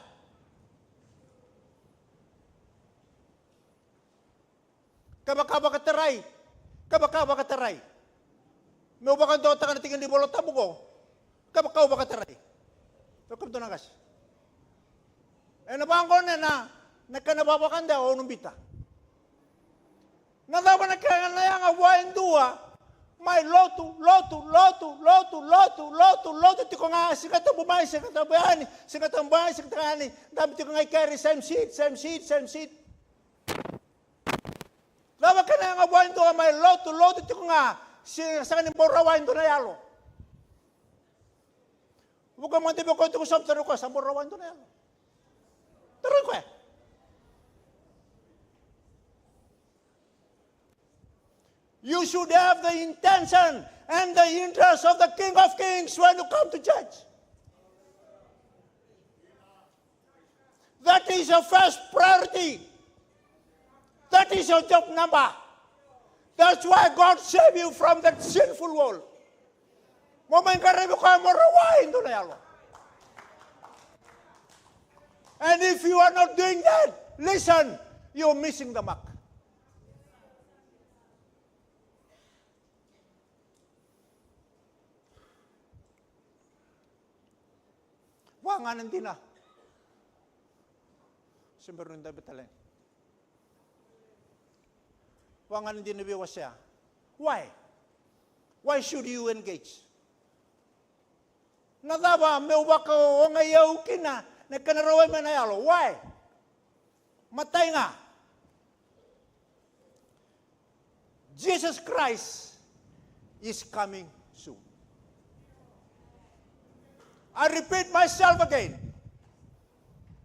Kevaka vakatarai, kevaka vakatarai. Meu vakadewataka na tiki ni Vola Tabu qo. Kevaka au vakatarai. Au kemudou na qase. Ena vaqo na, na kena vavakadewa au na bita. Na cava na kena yaga vua e dua mai lotu, lotu, lotu, lotu, lotu, lotu, lotu tiko ga, Siga Tabu mai, Siga Tabu yani, Siga Tabu mai, Siga Tabu yani, dabe tiko ga i keri, same seat, same seat, same seat. Cava kena yaga vua e dua mai lotu, lotu tiko ga, se sega ni bau rawa e dua na yalo. Vuka mada vei koya tiko sobu, tarogi koya, sa bau rawa e dua na yalo? Tarogi koya. You should have the intention and the interest of the King of Kings when you come to church. That is your first priority. That is your job number. That's why God save you from that sinful world. Mo mai qaravi koya mo rawai dua na yalo. And if you are not doing that, listen, you're missing the mark. Vua ga na dina. Se bera ni dabe tale yani. Vua ga na dina veiwasea. Why? Why should you engage? Na cava meu vakaogai au kina na kena rawai mai na yalo? Why? Matai ga, Jesus Christ is coming soon. I repeat myself again.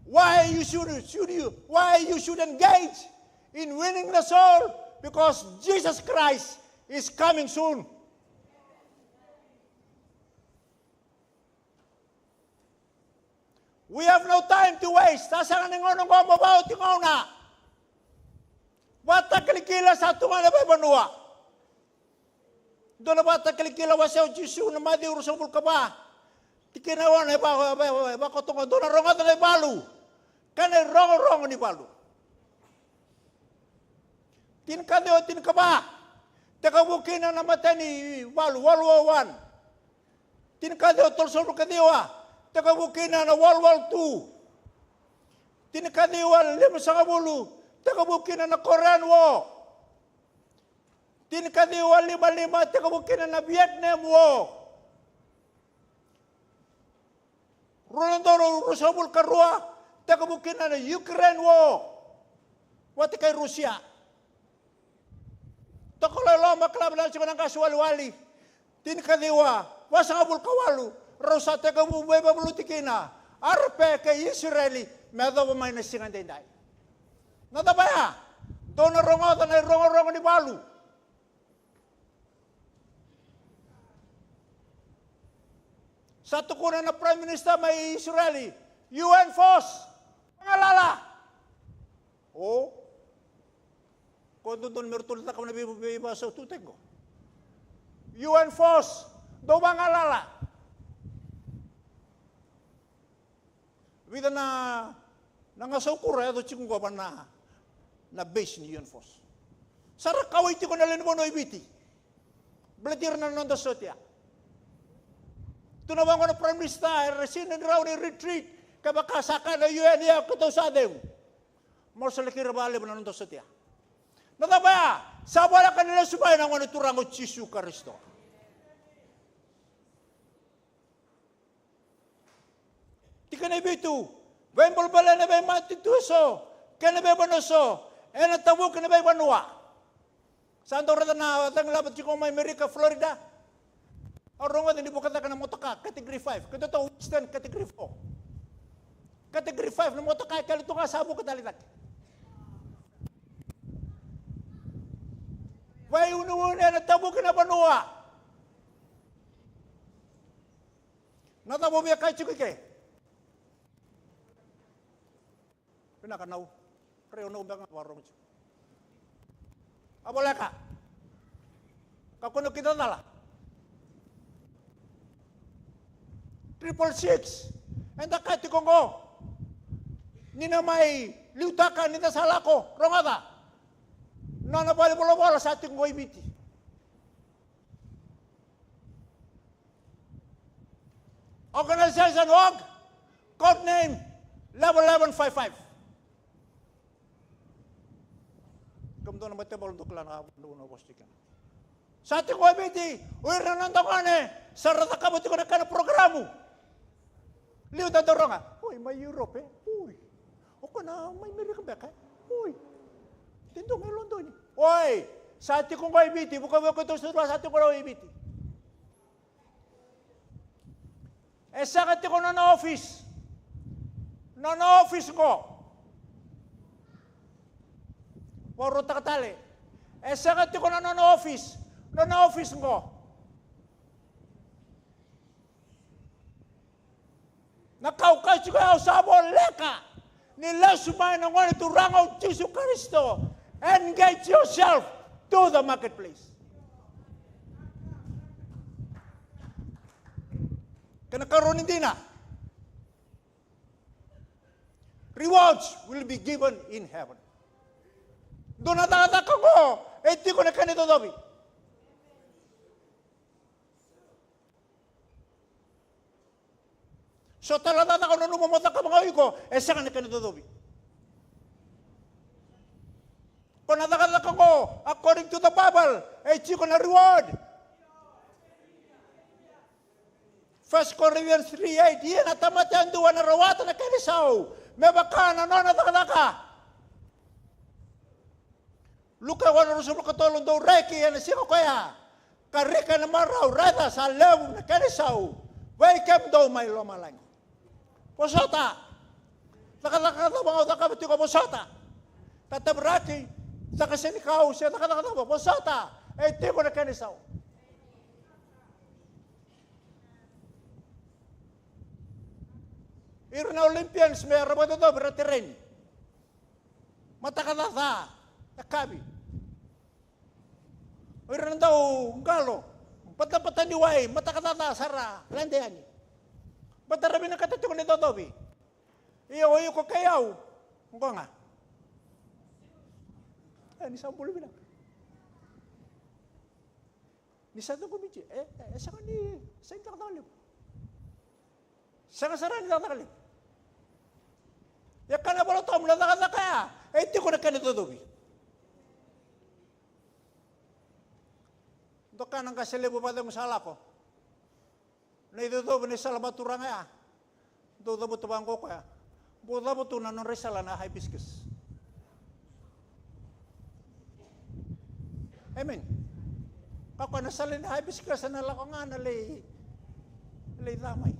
Why you should, should you, why you should engage in winning the soul? Because Jesus Christ is coming soon. We have no time to waste. Sa sega ni gauna qo mo vauti gauna. Vakatakilakila sa tu ga na veivanua. Dua na Vakatakilakila, wasea o Jisu na Maciu ruasagavulu ka va, tikina e ono, e va, e va, e va, e va koto qo, dou na rogoca na ivalu kei na irogorogo ni valu. Tinikaciwa tinikava, tekivu kina na imatai ni valu, World War One. Tinikaciwa tolusagavulu ka ciwa, tekivu kina na World War Two. Tinikaciwa limasagavulu, tekivu kina na Korean War. Tinikaciwa limalima, tekivu kina na Vietnam War. Rua na udolu ruasagavulu ka rua, tekivu kina na Ukraine War vata kei Rusia. Toka lo i loma, kila vinaka tiko na qase waliwali. Tinikaciwa vasagavulu ka walu, rau sa tekivu veivakaluti kina Arape kei Isireli me yacova mai na siga edaidai. Na cava ya? Dou na rogoca na irogorogo ni valu. Sa tukuna na Prime Minister mai Isireli, U N force, galala. O, ko dodonu me ratou lai cakava na vei, veivasaututaki qo. U N force, dou vagalala. Vica na, na gasaukura e yaco tiko qo va na, na base ni U N force. Sa ra kauwai tiko na lewe ni vanua i Viti. Baleti ira na noda sotia. Tu na vaqo na Prime Minister, era sega ni rawa ni retreat, kevaka sa kaya na U N, ia keitou sa cegu. Mo sa laki ira vakalevu na noda sotia. Na cava ya? Sa voleka ni lesu mai na Gone Turaga o Jisu Karisito. Tikina e vitu, veibolebole ena veimatanitu eso kei na veivanua eso, ena tavuki na veivanua. Sa dau raica na cagilaba tiko mai Amerika, Florida. Au rogoca ni vuka cake na motoka category five, keitou Winston category four. Category five na motoka e kele tu ga sa vuka tale cake. Veiuneune ena tavuki na vanua. Na cava o via kaya tiko i ke? Vinaka nau. Rei o nau beka ga vakarorogo tiko. A voleka. Kakua ni o kidacala. Triple six. Eda kaya tiko qo. Ni na mai liutaka ni da sa lako. Rogoca. Nona valenivolavola sa tiko qo i Viti. Organization org, code name, level eleven five five. Kemudou na matebolo dou kila na ka dou na vosa tiko kina. Sa tiko e Viti, o ira na noda gone, sa ra cakava tiko na kena programu. Liu da dau rogoca, oi, mai Europe, e? Oi. O koya na mai Merika beka, e? Oi. Te dua mai Lodoni. Oi, sa tiko qo e Viti, vuka vei keitou sa tiko qo e Viti. E sega tiko nona office. Nona office qo. Vakarautaka tale. E sega tiko na nona office. Nona office qo. Na ka au kaya tiko, au sa voleka ni lesu mai na Gone Turaga o Jisu Karisito. Engage yourself to the marketplace. Kena karua ni dina. Rewards will be given in heaven. Dua na cakacaka qo e tiko na kena icocovi. So tale na cakacaka o nanuma mo cakava ga o iko, e sega na kena icocovi. Ko na cakacaka qo, according to the Bible, e tiko na reward. First Corinthians three eight, ia na tamata yadua ena rawata na kena isau me vaka na nona cakacaka. Luke ono ruasagavulu ka tolu, dou reki ena siga koya, ka rika ena marau, raica sa levu na kena isau. Vei kemudou mai lomalagi. Vosota. Cakacaka cava ga o cakava tiko, vosota. Tataviraki, caka senikau, se cakacaka cava, vosota. E tiko na kena isau. Ira na Olympians me ra vakacocovi, ra tereni. Mataka caca, yakavi. O ira na dau qalo, batabata ni wai, mataka caca sa ra lade yani. Baleta ra vinakata tiko ni cocovi. Ia o iko kei au, oqo ga. E, ni sa bula vinaka. Ni sa ciqomi tiko, e, e, e sega ni, sega ni cakacaka levu. Sega sara ni cakacaka levu. Ia kaya na iVolatabu, na cakacaka ya e tiko na kena icocovi. Doka na qase levu vakacegu sa lako. Na icocovi na isala vakaturaga ya. Dou cavuta vaqo o koya. Bau cavuta tu na nodra isala na hibiscus. Amen. Kakua na sala ni hibiscus na lako ga na lai, lai ca mai.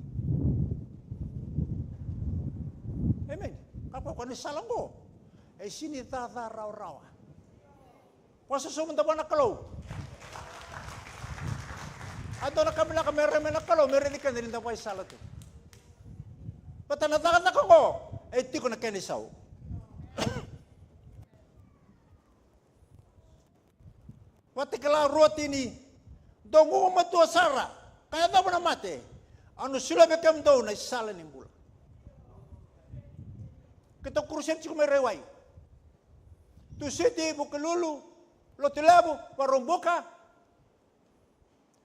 Amen. Kakua ko ni sala oqo. E sini caca rawarawa. Vakasosomu mada vua na Kalou. A dua na ka vinaka me rai mai na Kalou, me raici keda ni da vakaisala tu. Baleta na cakacaka oqo e tiko na kena isau. Vakatakila rua tini, dou gugumatua sara, ka yacova na mate, au na solia vei kemudou na isala ni bula. Keitou crusade tiko mai Raiwai. Tusiti, Vukelulu, Lotulevu, Vakaraubuka,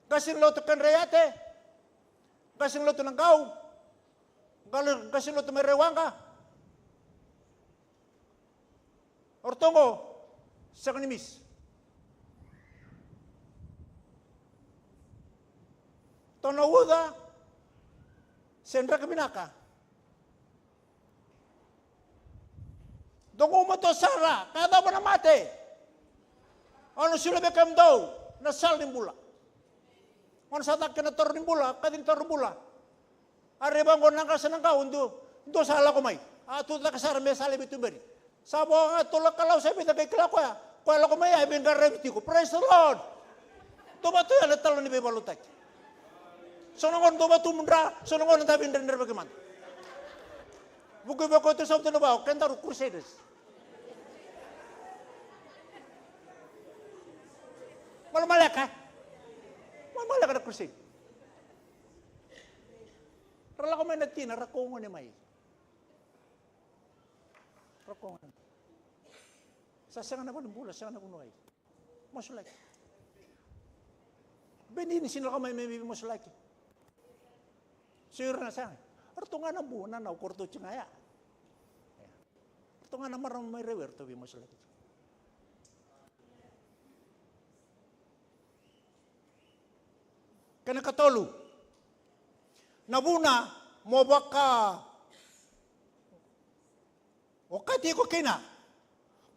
qase ni lotu Kadreiate, qase ni lotu Naqau, qase, qase ni lotu mai Raiwaqa. O ratou oqo, sega ni miss. Ratou na uca, se draki vinaka. Dou gugumatua sara, ka yacova na mate. Au na solia vei kemudou na sala ni bula. Gauna sa caka kina na taro ni bula, kaci ni taro ni bula. A rai vaqo na qase Naqau, dua, dua sa lako mai. A tucake sara me sa lai veituberi. Sa vo ga tolu na kalou, sa vica qai kila koya. Koya lako mai ya e veiqaravi tiko. Praise the Lord. Dou vaka tu ya na talo ni veivakalotutaki. So na gauna dou vakatubudra, so na gauna da veidredrevaki mada. Vuku i vei koya tou sa vata na vao, kedaru crusaders. Malamaleka. Malamaleka na crusade. Ra lako mai na tina, ra kau gone mai. Ra kau gone mai. Sa sega na valenibula, sega na vanua. Masulaki. Benini sega ni lako mai me, me masulaki. So ira na sega. Ratou ga na bu, na nau ko ratou tiko ga ya. Ratou ga na marama mai Raiwai, ratou veimasulaki tiko. Kena katolu. Na vuna mo vaka okati iko kina.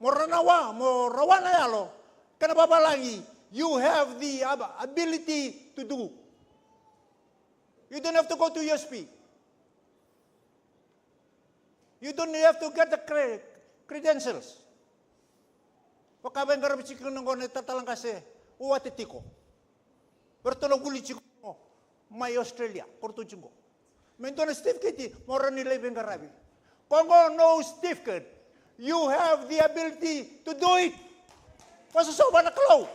Mo ranawa, mo rawa na yalo. Kena vavalagi, you have the ab-, ability to do. You don't have to go to U S P. You don't have to get the cre-, credentials. Vakaveiqaravi tiko na gone talatala qase, o wati tiko. Ratou na vuli tiko mai Australia, ko ratou tiko. Me dua na certificate, mo rawa ni lai veiqaravi. Ko qo no certificate. You have the ability to do it. Vakasoso vua na Kalou.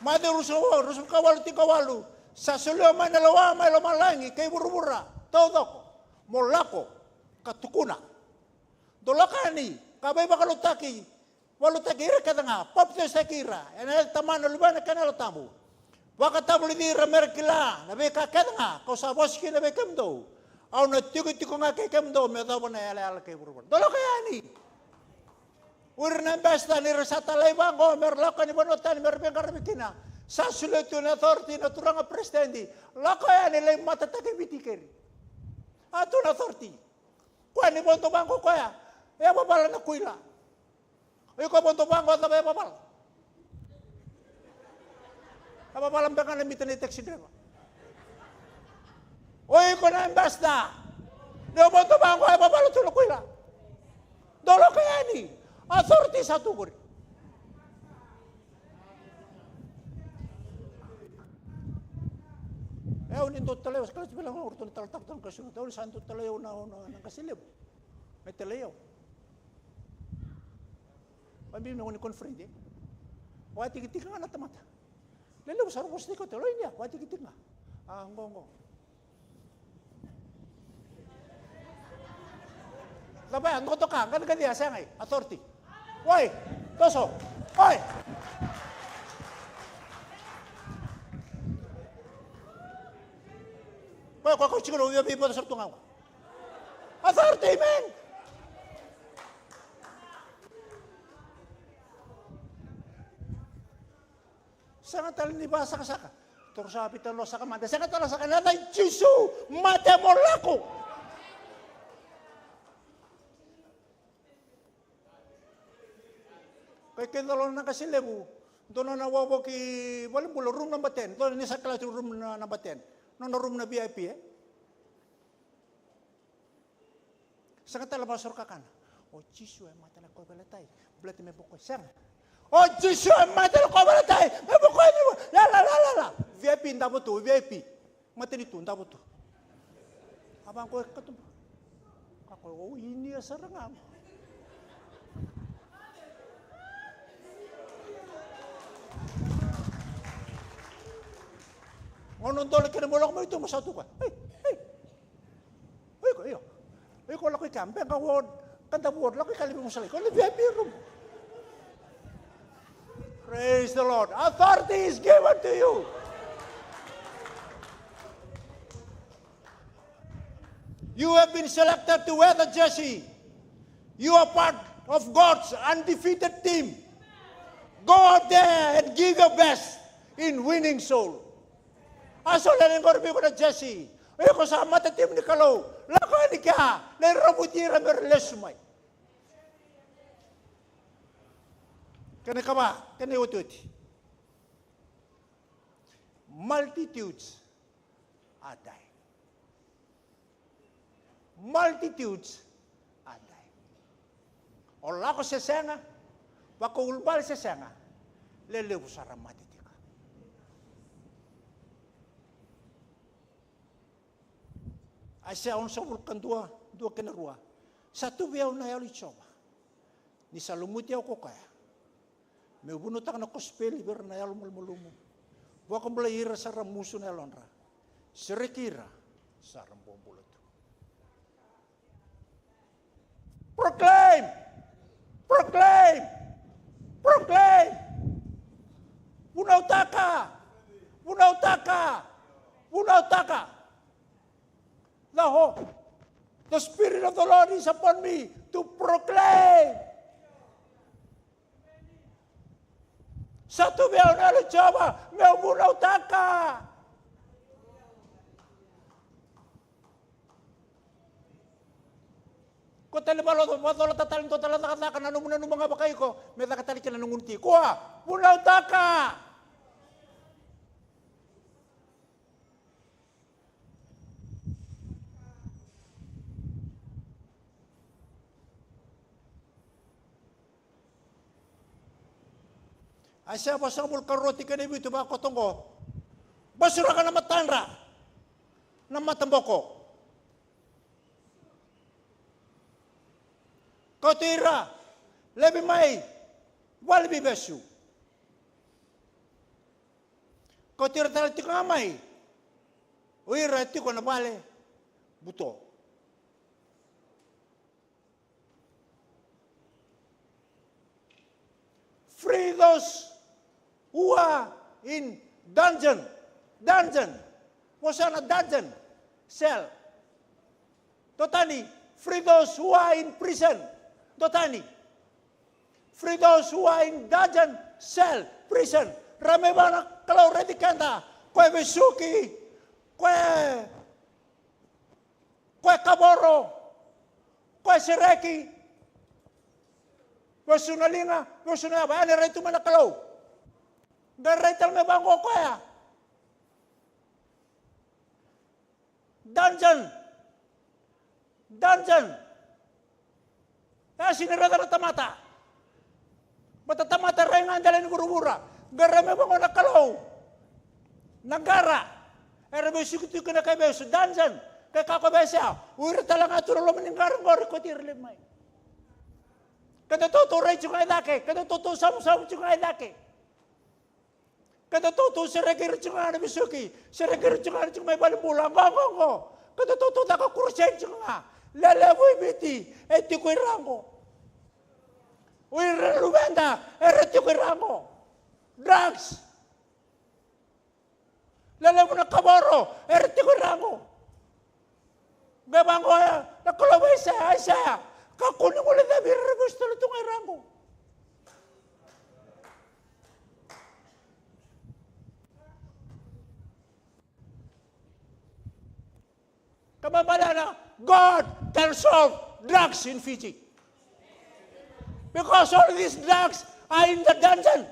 Maciu ruasagavulu, ruasagavulu ka walu, tinikawalu. Sa solia mai na lewa mai lomalagi kei vuravura taucoko. Mo lako ka tukuna. Dou lako yani ka veivakalotutaki, vakalotutaki ira kece ga, papitaisotaki ira ena yaca ni Tamana, Luvena kei na Yalo Tabu. Vakatavulici ira me ra kila na veika kece ga kau sa vosa kina vei kemudou. Au na tikotiko ga kei kemudou me yacova na yalayala kei vuravura. Dou lako yani. O ira na ambassador ni ra sa talai vaqo me ra lako yani vanua tani me ra veiqaravi kina. Sa solia tu na authority na turaga president. Lako yani, lai matataki Viti keri. A tu na authority. Koya ni vodo vaqo koya. E vavala na kuila. O iko vodo vaqo, cava e vavala? E vavala beka na mita ni taxi driver. Iko na ambassador. Ni o vodo vaqo e vavala tu na kuila. Dolo ka yani. Authority sa tu qori. E, au ni dou talai au, sa kala ti vila ga, au ratou na talatala tau na kasu. Au ni sa dou talai au na, na, na qase levu. Me talai au. Vabibi me gone ni conference. Vakatikitiki ga na tamata. Lelevu sara vosa tiko te loinia, vakatikitiki ga. A, qo, qo. Cava ya, dokotoka, qadaqadia, sega i, authority. Oi, toso. Oi. Koya, koya, koya, tiko na uya vei vodo sara tu ga. Authority, amen. Sega tale ni vakasakasaka. Toro sa vita lo saka mada. Sega tale saka na yaca i Jisu mate mo lako. Kai kei calo na qase levu. Dua na wavoki valenibula room number ten. Dua ni sa kala tu room na number ten. Nona room na V I P, e. Sega tale vakasoro kakana. O Jisu e mate na kauveilatai. Baleta me boko sega. O Jisu e mate na kauveilatai. Me boko ni la la la la la. V I P davo tu, V I P. Matanitu davo tu. A vaqo e katuba. Kako o inia sara ga. Gauna dole kena mo lako mai tu mo sa tu ka. Ei, ei. Iko, io. Iko lako i ka, bega ward, ka da ward, lako i ka levu mo sa lai. Ko na V I P room. Praise the Lord. Authority is given to you. You have been selected to wear the jersey. You are part of God's undefeated team. Go out there and give your best in winning soul. A soli yani qori vei iko na jersey. Iko sa mata team ni Kalou. Lako yani kea, lai ravuti ira me ra lesu mai. Kena ikava, kena iotioti. Multitudes are dying. Multitudes are dying. O lako se sega, vakaulubale se sega, lelevu sara mate tiko. Aisea onosagavulu ka dua, dua kei na rua. Sa tu vei au na Yalo i Jiova, ni sa lumuti au ko koya, meu vunautaka na kosipeli vei ira na yalo malumalumu, vakabulai ira sa ra musu na yalodra, sereki ira sa ra bobula tu. Proclaim! Proclaim! Proclaim! Vunautaka! Vunautaka! Vunautaka! The ho-, the Spirit of the Lord is upon me to proclaim. Sa tu vei au na Yalo i Jiova meu vunautaka. Ko tale valo, vacola tatale dua tale cakacaka na nomu nanuma ga vakaiko me caka tale kina na gunu ti. Kua, vunautaka. Aisea vasagavulu ka rua tikina e vitu vakoto oqo. Basuraka na matadra na mataboko. Kauti ira laivi mai vale veivesu. Kauti ira tale tiko ga mai o ira e tiko na vale buto. Free those who are in dungeon. Dungeon. Vosa na dungeon. Cell. Dua tani. Free those who are in prison. Dua tani. Free those who are in dungeon cell, prison. Ra mai vua na Kalou, raici keda. Ko e vesuki, ko e, ko e kavoro, ko e sereki. Vesu na liga, vesu na yava, e na rai tu mai na Kalou. Qai rai tale mai vaqo o koya. Dungeon. Dungeon. E sega ni raica na tamata. Baleta tamata rai ga e dela ni vuravura. Qai rai mai vaqo na Kalou. Na qara. Era vesuki tu kina kai vesu. Dungeon. Qai kaya ko Aisea, o ira tale ga tu na loma ni qara qori, kauti ira laivi mai. Keda tautauri tiko ga i cake. Keda tautauri savusavu tiko ga i cake. Keda tautauri sereki ira tiko ga na vesuki, sereki ira tiko ga na tiko mai valenibula, qo, qo, qo. Keda tautauri caka crusade tiko ga. Lelevu i Viti e tiko i ra qo. O ira na luveda era tiko i ra qo. Drugs. Lelevu na kavoro era tiko i ra qo. Qai vaqo ya na Kalou vei Aisea, Aisea, kakua ni guilecavi ira, era vesu tale tu ga i ra qo. Kaya mai Malena, God can solve drugs in Fiji. Because all these drugs are in the dungeon.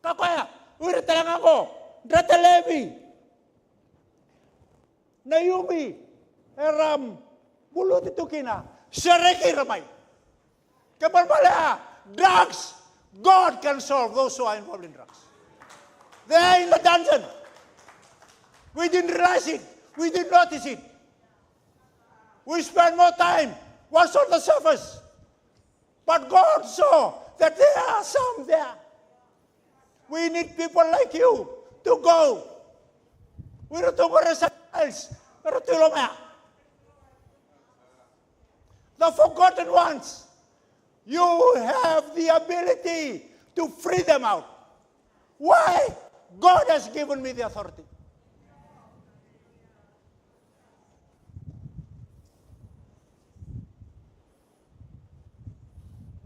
Ka koya, o ira tale ga qo, Dreta Levi, Naiumi, era buluti tu kina, sereki ira mai. Ke balebale ya, drugs, God can solve those who are involved in drugs. They are in the dungeon. We didn't realize it. We didn't notice it. We spend more time what's on the surface. But God saw that there are some there. We need people like you to go. We don't go somewhere else. Era tu i loma ya. The forgotten ones. You have the ability to free them out. Why? God has given me the authority.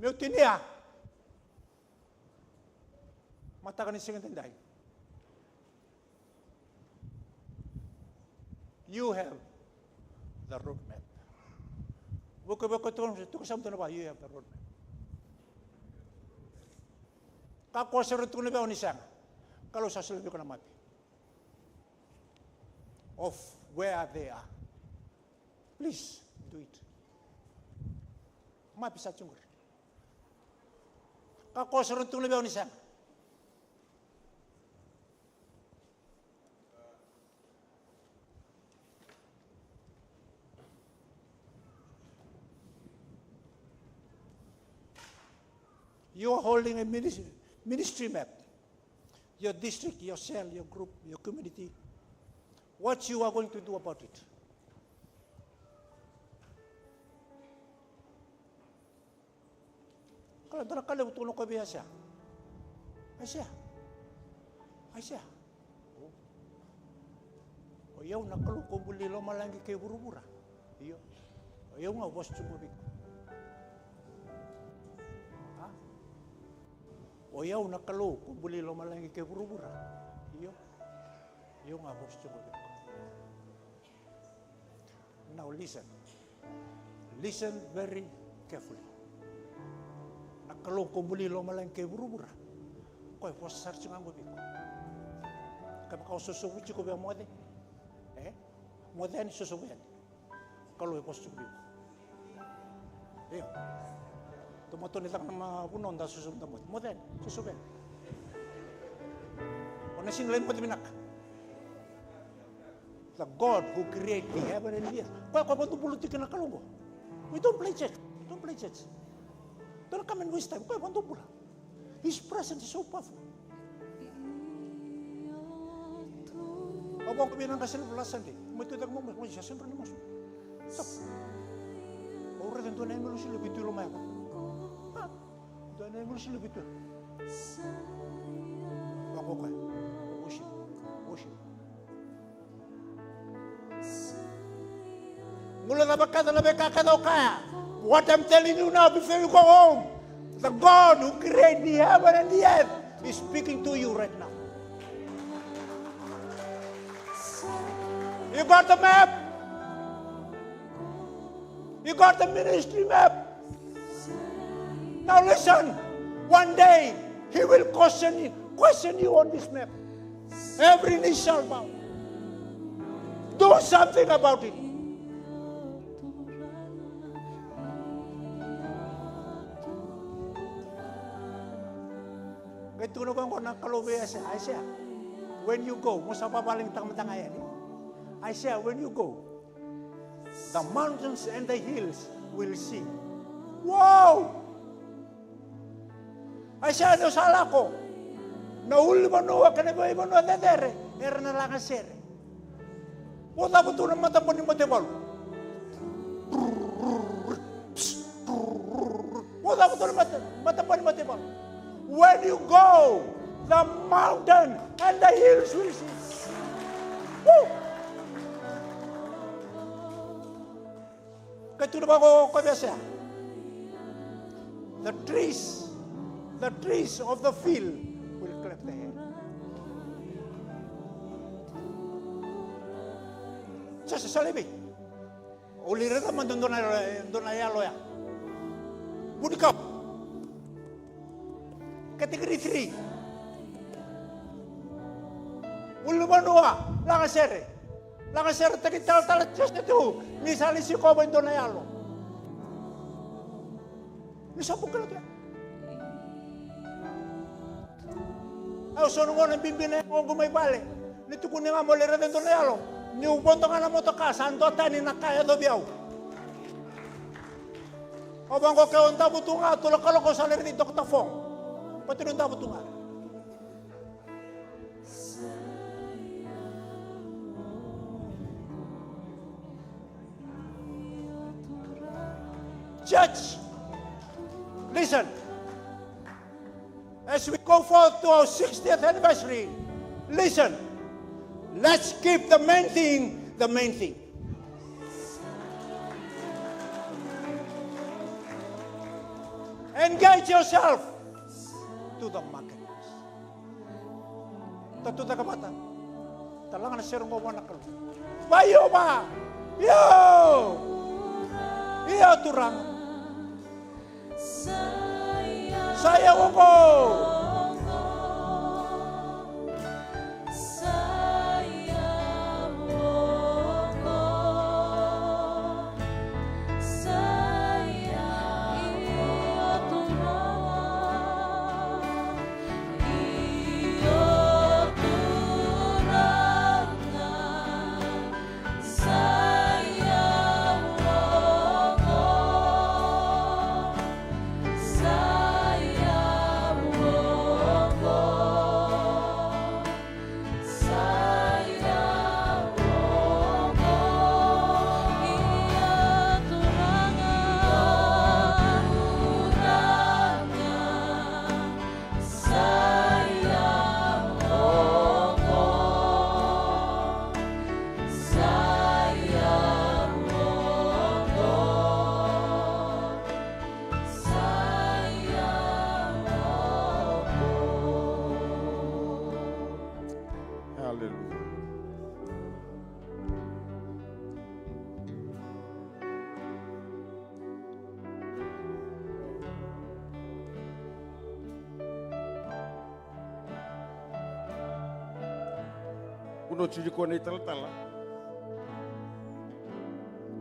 Meu tinia. Mataka ni siga daidai. You have the roadmap. Vuku, vuku, tuku, tuku, samu tona va, you have the roadmap. Ka ko sere tukuna vei au ni sega. Kalou sa solia vei iko na mapi of where they are. Please do it. Mapi sa tu qori. Ka ko sere tukuna vei au ni sega. You are holding a minis-, ministry map. Your district, your cell, your group, your community. What you are going to do about it? Kala dua na ka levu tukuna ko vei Aisea. Aisea. Aisea. O i au na Kalou ko buli lomalagi kei vuravura. Io. O i au ga vosa tiko vei iko. A? O i au na Kalou ko buli lomalagi kei vuravura. Io. O i au ga vosa tiko vei iko. Now listen. Listen very carefully. Na Kalou ko buli lomalagi kei vuravura. Koya vosa sara tiko ga qo vei iko. Kevaka o sosovu tiko vei Moce. E? Moce yani, sosovu yani. Kalou e vosa tiko vei iko. Io. Tomato ni caka na vunau da sosovu da Moce. Moce yani, sosovu yani. O na sega ni lai Moce vinaka. The God who create the heaven and the earth. Koya, koya vakadobula tiko na Kalou qo. We don't play church. We don't play church. Don't come and waste time. Koya vakadobula. His presence is so powerful. Au vaqo vei na qase levu last Sunday. Mai tu cake mai, mai sa sega ni masu. Stop. Au raica dua na angelusi levu tu i loma ya. A? Dua na angelusi levu tu. Vaqo koya. Worship. Worship. Guilecava kece na veika kece o kaya. What I'm telling you now before you go home, the God who created the heaven and the earth is speaking to you right now. You got the map? You got the ministry map? Now listen, one day he will question you, question you on this map. Every knee shall bow. Do something about it. Qai tukuna vaqo na Kalou vei Aisea, Aisea, when you go, mo sa vavalagi takamata ga yani. Aisea, when you go, the mountains and the hills will sing. Wow! Aisea, ni o sa lako, na ulunivanua kei na veivanua cecere era na lagasere. Mo cava tu na matabani mataivalu. Mo cava tu na mata, matabani mataivalu. When you go, the mountain and the hills will sing. Woo! Qai tukuna vaqo ko Aisea, the trees, the trees of the field will clap their hands. Sa sa sa levu. O lai raica mada e dua na, e dua na yalo ya. Vunikau. Category three. Ulunivanua, lagasere. Lagaseretaki talatala Josefa ni sa lai sikova e dua na yalo. Ni sa bukila tu ya. Au so na gauna bibi na yagoqu mai vale. Ni tukuni ga mo lai raica e dua na yalo. Niu vodo ga na motoka sa dua tani na ka e yacovi au. Au vaqo ke o davo tu ga, tulakaloko sa lai raici Doctor Fong. Pati niu davo tu ga. Church, listen. As we go forth to our sixtieth anniversary, listen. Let's keep the main thing the main thing. Engage yourself to the marketplace. Ta tucake vata. Ta laga na sere oqo vua na Kalou. Vei Jiova. Io. Io Turaga. Sa i au oqo. Hallelujah. Kuna tiko na italatala.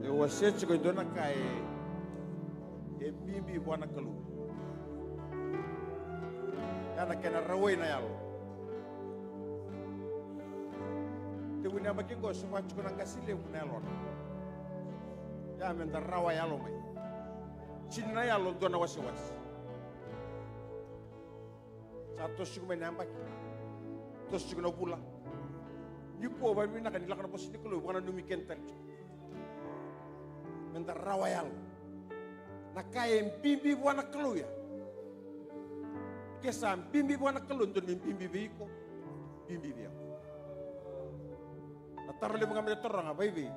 E wasea tiko e dua na ka e, e bibi vua na Kalou. Ya na kena rawai na yalo. Tekivu ni yabaki qo, sa vaka tiko na qase levu na yalona. Ya meda rawa yalo mai. Tini na yalo, dua na wasewase. Sa toso tiko mai na yabaki. Toso tiko na vula. Nikua, vakavinavinaka ni lako na vosa ni Kalou, vakananumi keda tale tiko. Meda rawa yalo. Na ka e bibi vua na Kalou ya. Ke sa bibi vua na Kalou, dodonu me bibi vei iko, bibi vei au. Na taro levu ga meda taroga, vei vei?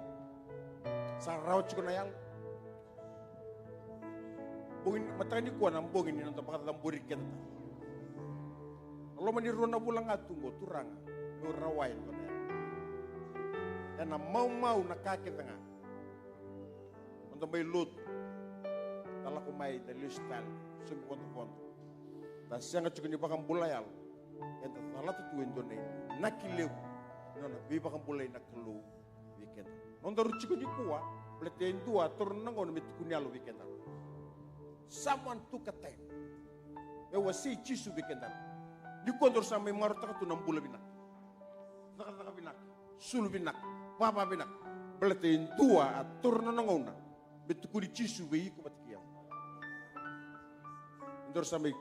Sa rawa tiko na yalo. Bogi ni, mataka nikua na bogi ni noda vakacabori keda tale. Na loma ni rua na vula ga tu qo, Turaga, meu rawai e dua na yalo. Ena maumau na ka kece ga. Noda mai lotu. Da lako mai, da lesu tale, sobu vodovodo. Da sega tiko ni vakabula yalo. Eda calata tu e dua na inaki levu ni nona veivakabulai na Kalou vei keda. Nodaru tiko nikua, baleta e dua a taura na gauna me tukuni yalo vei keda. Someone took a time. E wasei Jisu vei keda. Nikua daru sa mai marautaka tu na bula vinaka, cakacaka vinaka, sulu vinaka, vava vinaka. Baleta e dua a taura na nona gauna me tukuni Jisu vei iko vata kei au. Daru sa mai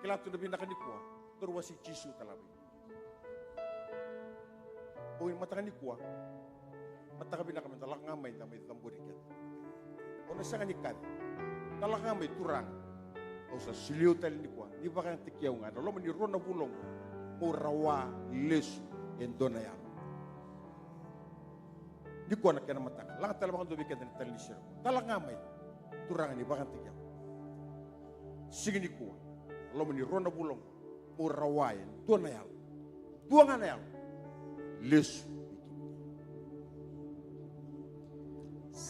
kila tu na vinaka nikua, daru wasei Jisu tale vei. Bogi ni mataka nikua, mataka vinaka meda lako ga mai, da mai cabori keda. O na sega ni kaci. Da lako ga mai, Turaga. Au sa solia au tale nikua, ni vakayagataki au ga ena loma ni rua na vula oqo, meu rawa lesu e dua na yalo. Nikua na kena mataka, laga tale vakadua vei keda na tali ni sere. Da lako ga mai, Turaga, ni vakayagataki au. Siga nikua, loma ni rua na vula oqo, meu rawa e dua na yalo. Dua ga na yalo. Lesu.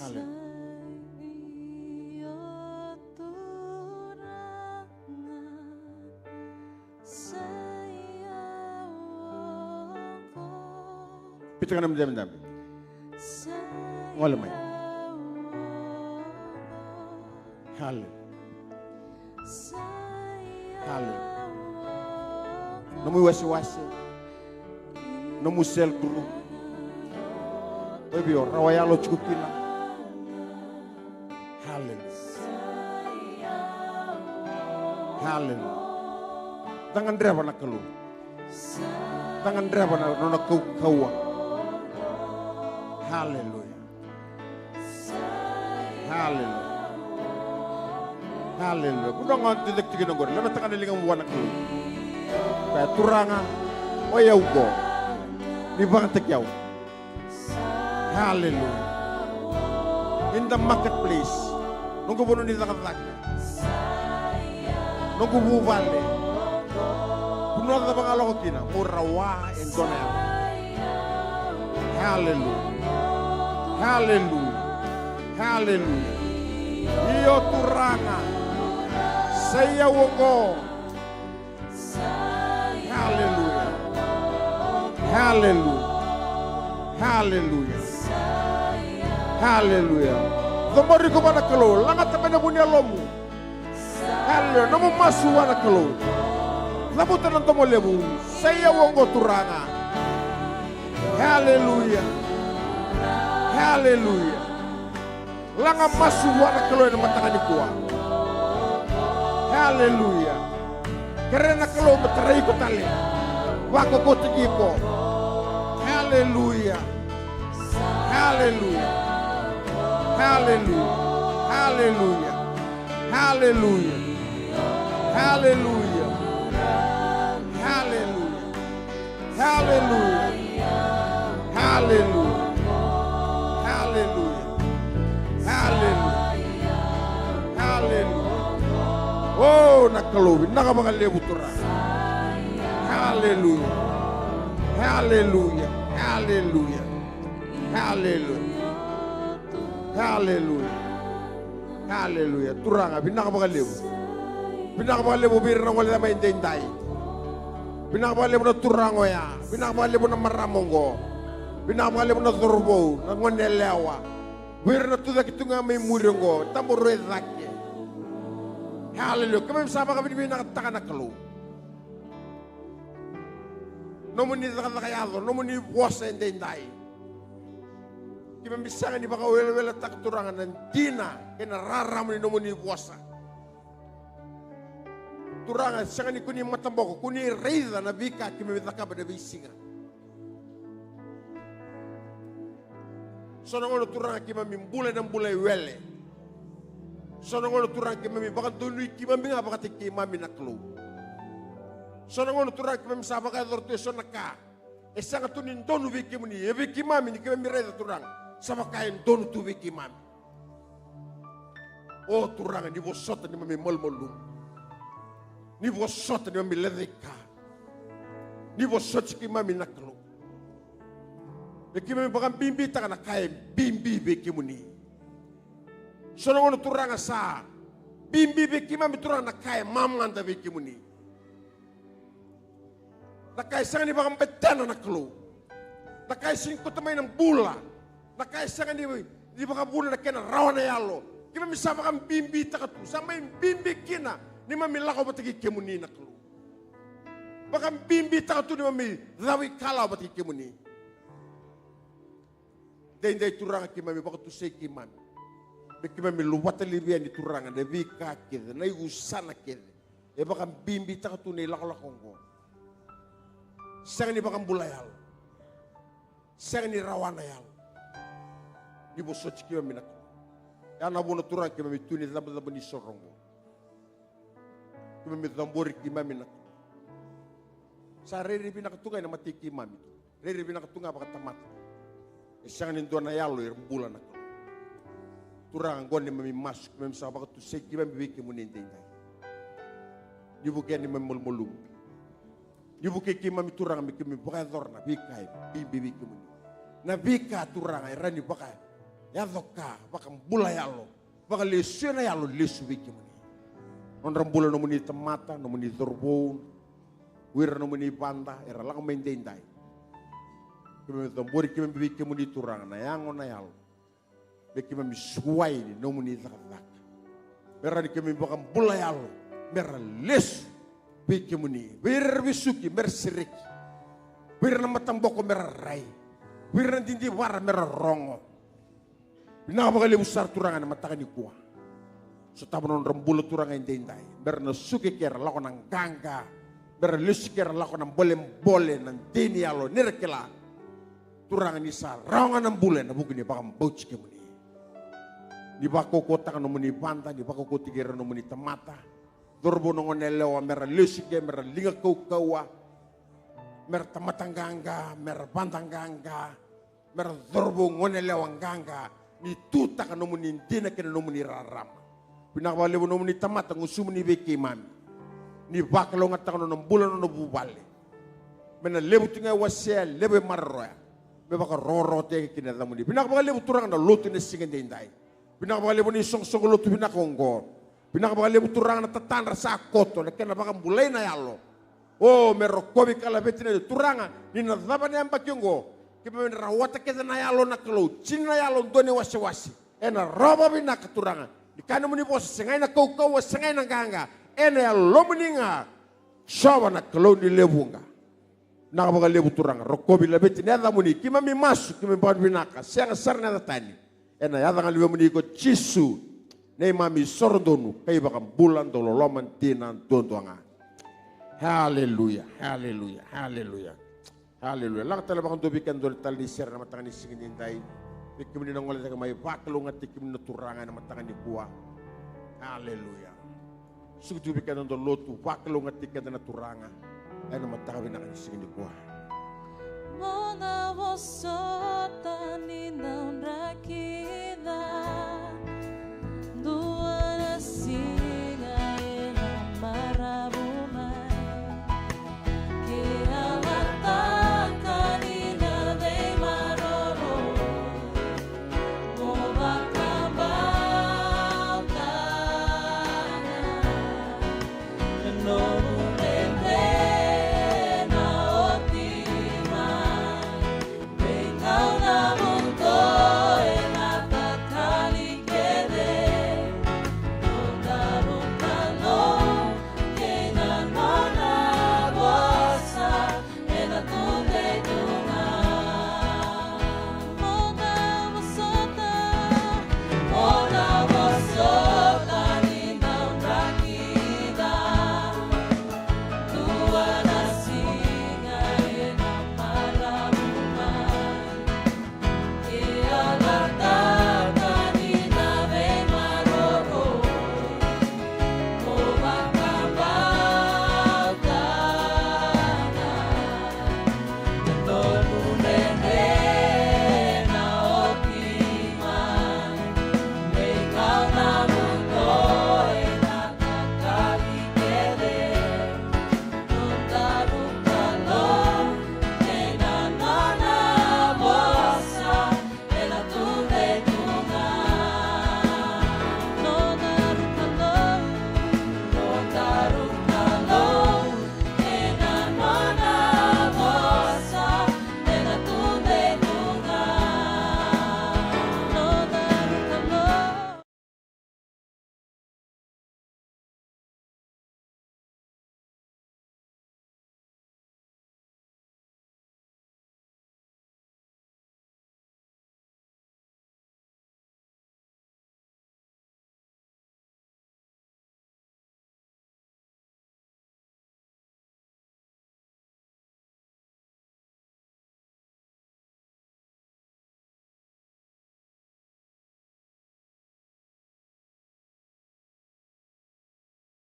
Haleluya. Pita ga na mdemdem. Gole mai. Haleluya. Haleluya. Nomu iwasewase, nomu cell group, o vei o rawa yalo tiko kina. Haleluya. Haleluya. Da gadreva na Kalou. Da gadreva na nona kaukauwa. Haleluya. Haleluya. Haleluya. Vanua ga o tucake tiko kina oqori, levata ga na ligamu vua na Kalou. Kaya, Turaga, o yau oqo, ni vakayagataki au. Haleluya. In the marketplace, noqu vanua ni cakacaka, noqu vuvale, vanua cava ga o lako kina, mo rawa e dua na yalo. Haleluya. Haleluya. Haleluya. Io Turaga, sa i au oqo. Haleluya. Haleluya. Haleluya. Haleluya. Cabori iko vua na Kalou, lagata mai na vu ni yalomu. Haleluya. Nomu masu vua na Kalou. Cavuta na domo levu. Sa i au oqo Turaga. Haleluya. Haleluya. Laga masu vua na Kalou ena mataka nikua. Haleluya. Kerea na Kalou me tarai iko tale. Vakokotaki iko. Haleluya. Haleluya. Haleluya. Haleluya. Haleluya. Haleluya. Haleluya. Haleluya. Haleluya. Haleluya. Haleluya. O na Kalou, vinaka vakalevu Turaga. Haleluya. Haleluya. Haleluya. Haleluya. Haleluya. Haleluya. Turaga, vinaka vakalevu. Vinaka vakalevu vei ira na gone mai daidai. Vinaka vakalevu na turaga oya. Vinaka vakalevu na marama oqo. Vinaka vakalevu na cauravou, na gone yalewa. Vei ira na tucake tu ga mai muri oqo, tabu rui cake. Haleluya. Keimami sa vakavinavinakataka na Kalou. Nomuni cakacaka yaco, nomuni vosa e daidai. Keimami sega ni vakaweleweletaka Turaga na dina kei na rarama ni nomuni vosa. Turaga, sega ni koni mataboko, koni raica na veika keimami cakava ena veisiga. So na gauna Turaga keimami bula ena bula e wele. So na gauna Turaga keimami vakadonui keimami ga vakataki keimami na Kalou. So na gauna Turaga keimami sa vakayacora tu eso na ka e sega tu ni donu vei kemuni, e vei keimami ni keimami raica Turaga sa vaka e donu tu vei keimami. O Turaga, ni vosota neimami malumalumu. Ni vosota neimami lecaika. Ni vosoti keimami na Kalou. E keimami vakabibitaka na ka e bibi vei kemuni. So na gauna Turaga sa bibi vei keimami Turaga na ka e mamada vei kemuni. Na ka e sega ni vakabetena na Kalou. Na ka e sega ni kauta mai na bula. Na ka e sega ni, ni vakavuna na kena rawa na yalo. Keimami sa vakabibitaka tu, sa mai bibi kina neimami lako vata kei kemuni na Kalou. Vakabibitaka tu neimami cavuikalawa vata kei kemuni. Daidai Turaga keimami vakatusai keimami me keimami luvata laivi yani Turaga na veika kece, na iusana kece e vakabibitaka tu na ilakolako oqo. Sega ni vakabula yalo. Sega ni rawa na yalo. Ni vosoti keimami na Kalou. Ya na vuna Turaga keimami tu ni cabocabo ni soro oqo. Keimami cabori keimami na Kalou. Sa rairai vinaka tu ga ena mata i keimami tu. Rairai vinaka tu ga vakatamata. E sega ni dua na yalo era bula na Kalou. Turaga, oqo neimami masu, keimami sa vakatusai keimami vei kemuni daidai. Ni vukei neimami malumalumu. Ni vukei keimami Turaga me keimami vakayacora na veika e bibi vei kemuni. Na veika Turaga e rawa ni vakayaco ka, vakabula yalo, vakalesuya na yalo lesu vei kemuni. Nodra bula nomuni tamata, nomuni cauravou, o ira nomuni vada era lako mai daidai. Keimami cabori keimami vei kemuni Turaga na yago na yalo. Me keimami suai ni nomuni cakacaka. Me rawa ni keimami vakabula yalo me ra lesu vei kemuni. Vei ira era vesuki me ra sereki. Vei ira na mataboko me ra rai. Vei ira na didivara me ra rogo. Vinaka vakalevu sara Turaga ena mataka nikua. Sotava na nodra bula Turaga edaidai. Me ra na suka ke ra lako na qaqa. Me ra lesu ke ra lako na bolebole, na dei ni yalo, ni ra kila Turaga ni sa rawa ga na bula ena vuku ni vakabauti kemuni. Ni vakaukauwataka nomuni vada, ni vakaukauwataki ira nomuni tamata. Cauravou, na goneyalewa me ra lesu ke, me ra liga kaukauwa. Me ra tamata qaqa, me ra vada qaqa. Me ra cauravou, goneyalewa qaqa, ni tutaka nomuni dina kei na nomuni rarama. Vinaka vakalevu nomuni tamata gusumuni vei keimami. Ni vakalougatataka nona bula, nona vuvale. Me na levu tu ga e wasea, levu e maroroya. Me vakarokorokotaki kina na yacamuni. Vinaka vakalevu Turaga na lotu ena siga edaidai. Vinaka vakalevu na isoqosoqo lotu vinaka oqo. Vinaka vakalevu Turaga na tatadra sa koto, na kena vakabulai na yalo. O, me rokovi ka laveti na Turaga, ni na cava na yabaki oqo, keimami na rawata kece na yalo na Kalou, tini na yalo, dua na iwasewase. Ena rawa vakavinaka Turaga. Ni kaya nomuni vosa, sega ena kaukauwa, sega ena qaqa. Ena yalomuni ga. Jiova na Kalou ni lewe vuqa. Vinaka vakalevu Turaga, rokovi laveti na yacamuni, keimami masu, keimami vakavinavinaka, sega sara na yaca tani. Ena yaca ga luvemuni ko Jisu, neimami isoro donu, ka iVakabula dau loloma dina duadua ga. Haleluya, haleluya, haleluya. Haleluya. Laga tale vakadua vei keda dua tale ni sere ena mataka ni siga edaidai. Vei kemuni na gole cake mai, vakalougatataki kemuni na Turaga ena mataka nikua. Haleluya. Suka tiko vei keda dua na lotu, vakalougatataki keda na Turaga ena mataka vinaka ni siga nikua.